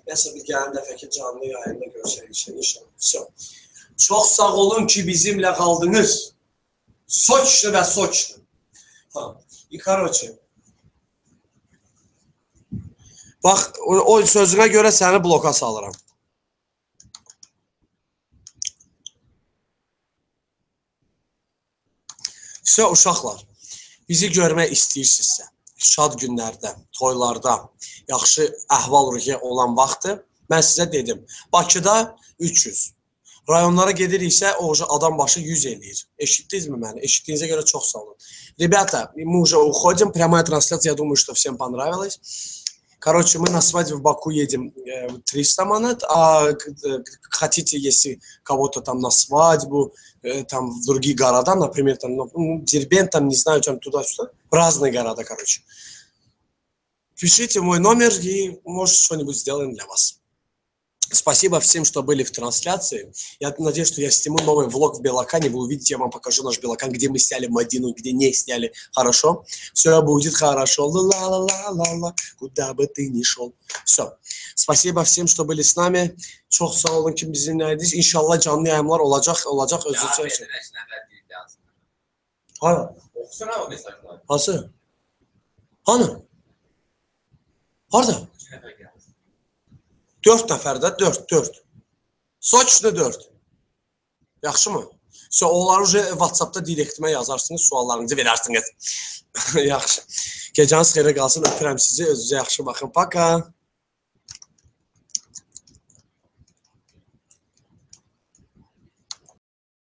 Nəsə bir gələn dəfəki canlı yayında görüşərik inşallah. Всё. Çox sağ olun ki bizimlə qaldınız. Soçlu və soçlu. Ha. И короче. Bax, o sözünə görə səni bloka salıram. Всё, uşaqlar, bizi görmək istəyirsinizsə, şad günlərdə, toylarda, yaxşı əhval-ruhiyyə olan vaxtı mən sizə dedim. Bakıda 300, rayonlara gediriksə o adam başı 100 eləyir. Eşitdinizmi məni? Eşitdiyinizə görə çox sağ olun. Ребята, мы уже уходим. Прямая трансляция, я думаю, что всем понравилось. Короче, мы на свадьбу в Баку едем 300 манат, а хотите, если кого-то там на свадьбу, там в другие города, например, там, ну, Дербент, там, не знаю, там туда-сюда, разные города, короче. Пишите мой номер и, может, что-нибудь сделаем для вас. Спасибо всем, что были в трансляции. Я надеюсь, что я сниму новый влог в Белокане. Вы увидите, я вам покажу наш Белокан, где мы сняли Мадину, где не сняли. Хорошо? Все будет хорошо. Ла-ла-ла-ла-ла. Куда бы ты ни шел. Все. Спасибо всем, что были с нами. Çox sağ olun ki bizimlə idiniz. İnşallah canlı yayımlar olacaq, olacaq. Özünüzə. Hara? Oxusana o mesajları. Hansı? Hanı? Harda? 4 nəfər də, 4, 4. Soçlu 4. Yaxşı mı? So, onları уже WhatsApp-da direktimə yazarsınız, suallarınızı verərsiniz. Yaxşı. Gecəniz xeyrə qalsın, öpürəm sizi, özünüzə yaxşı baxın. Пока.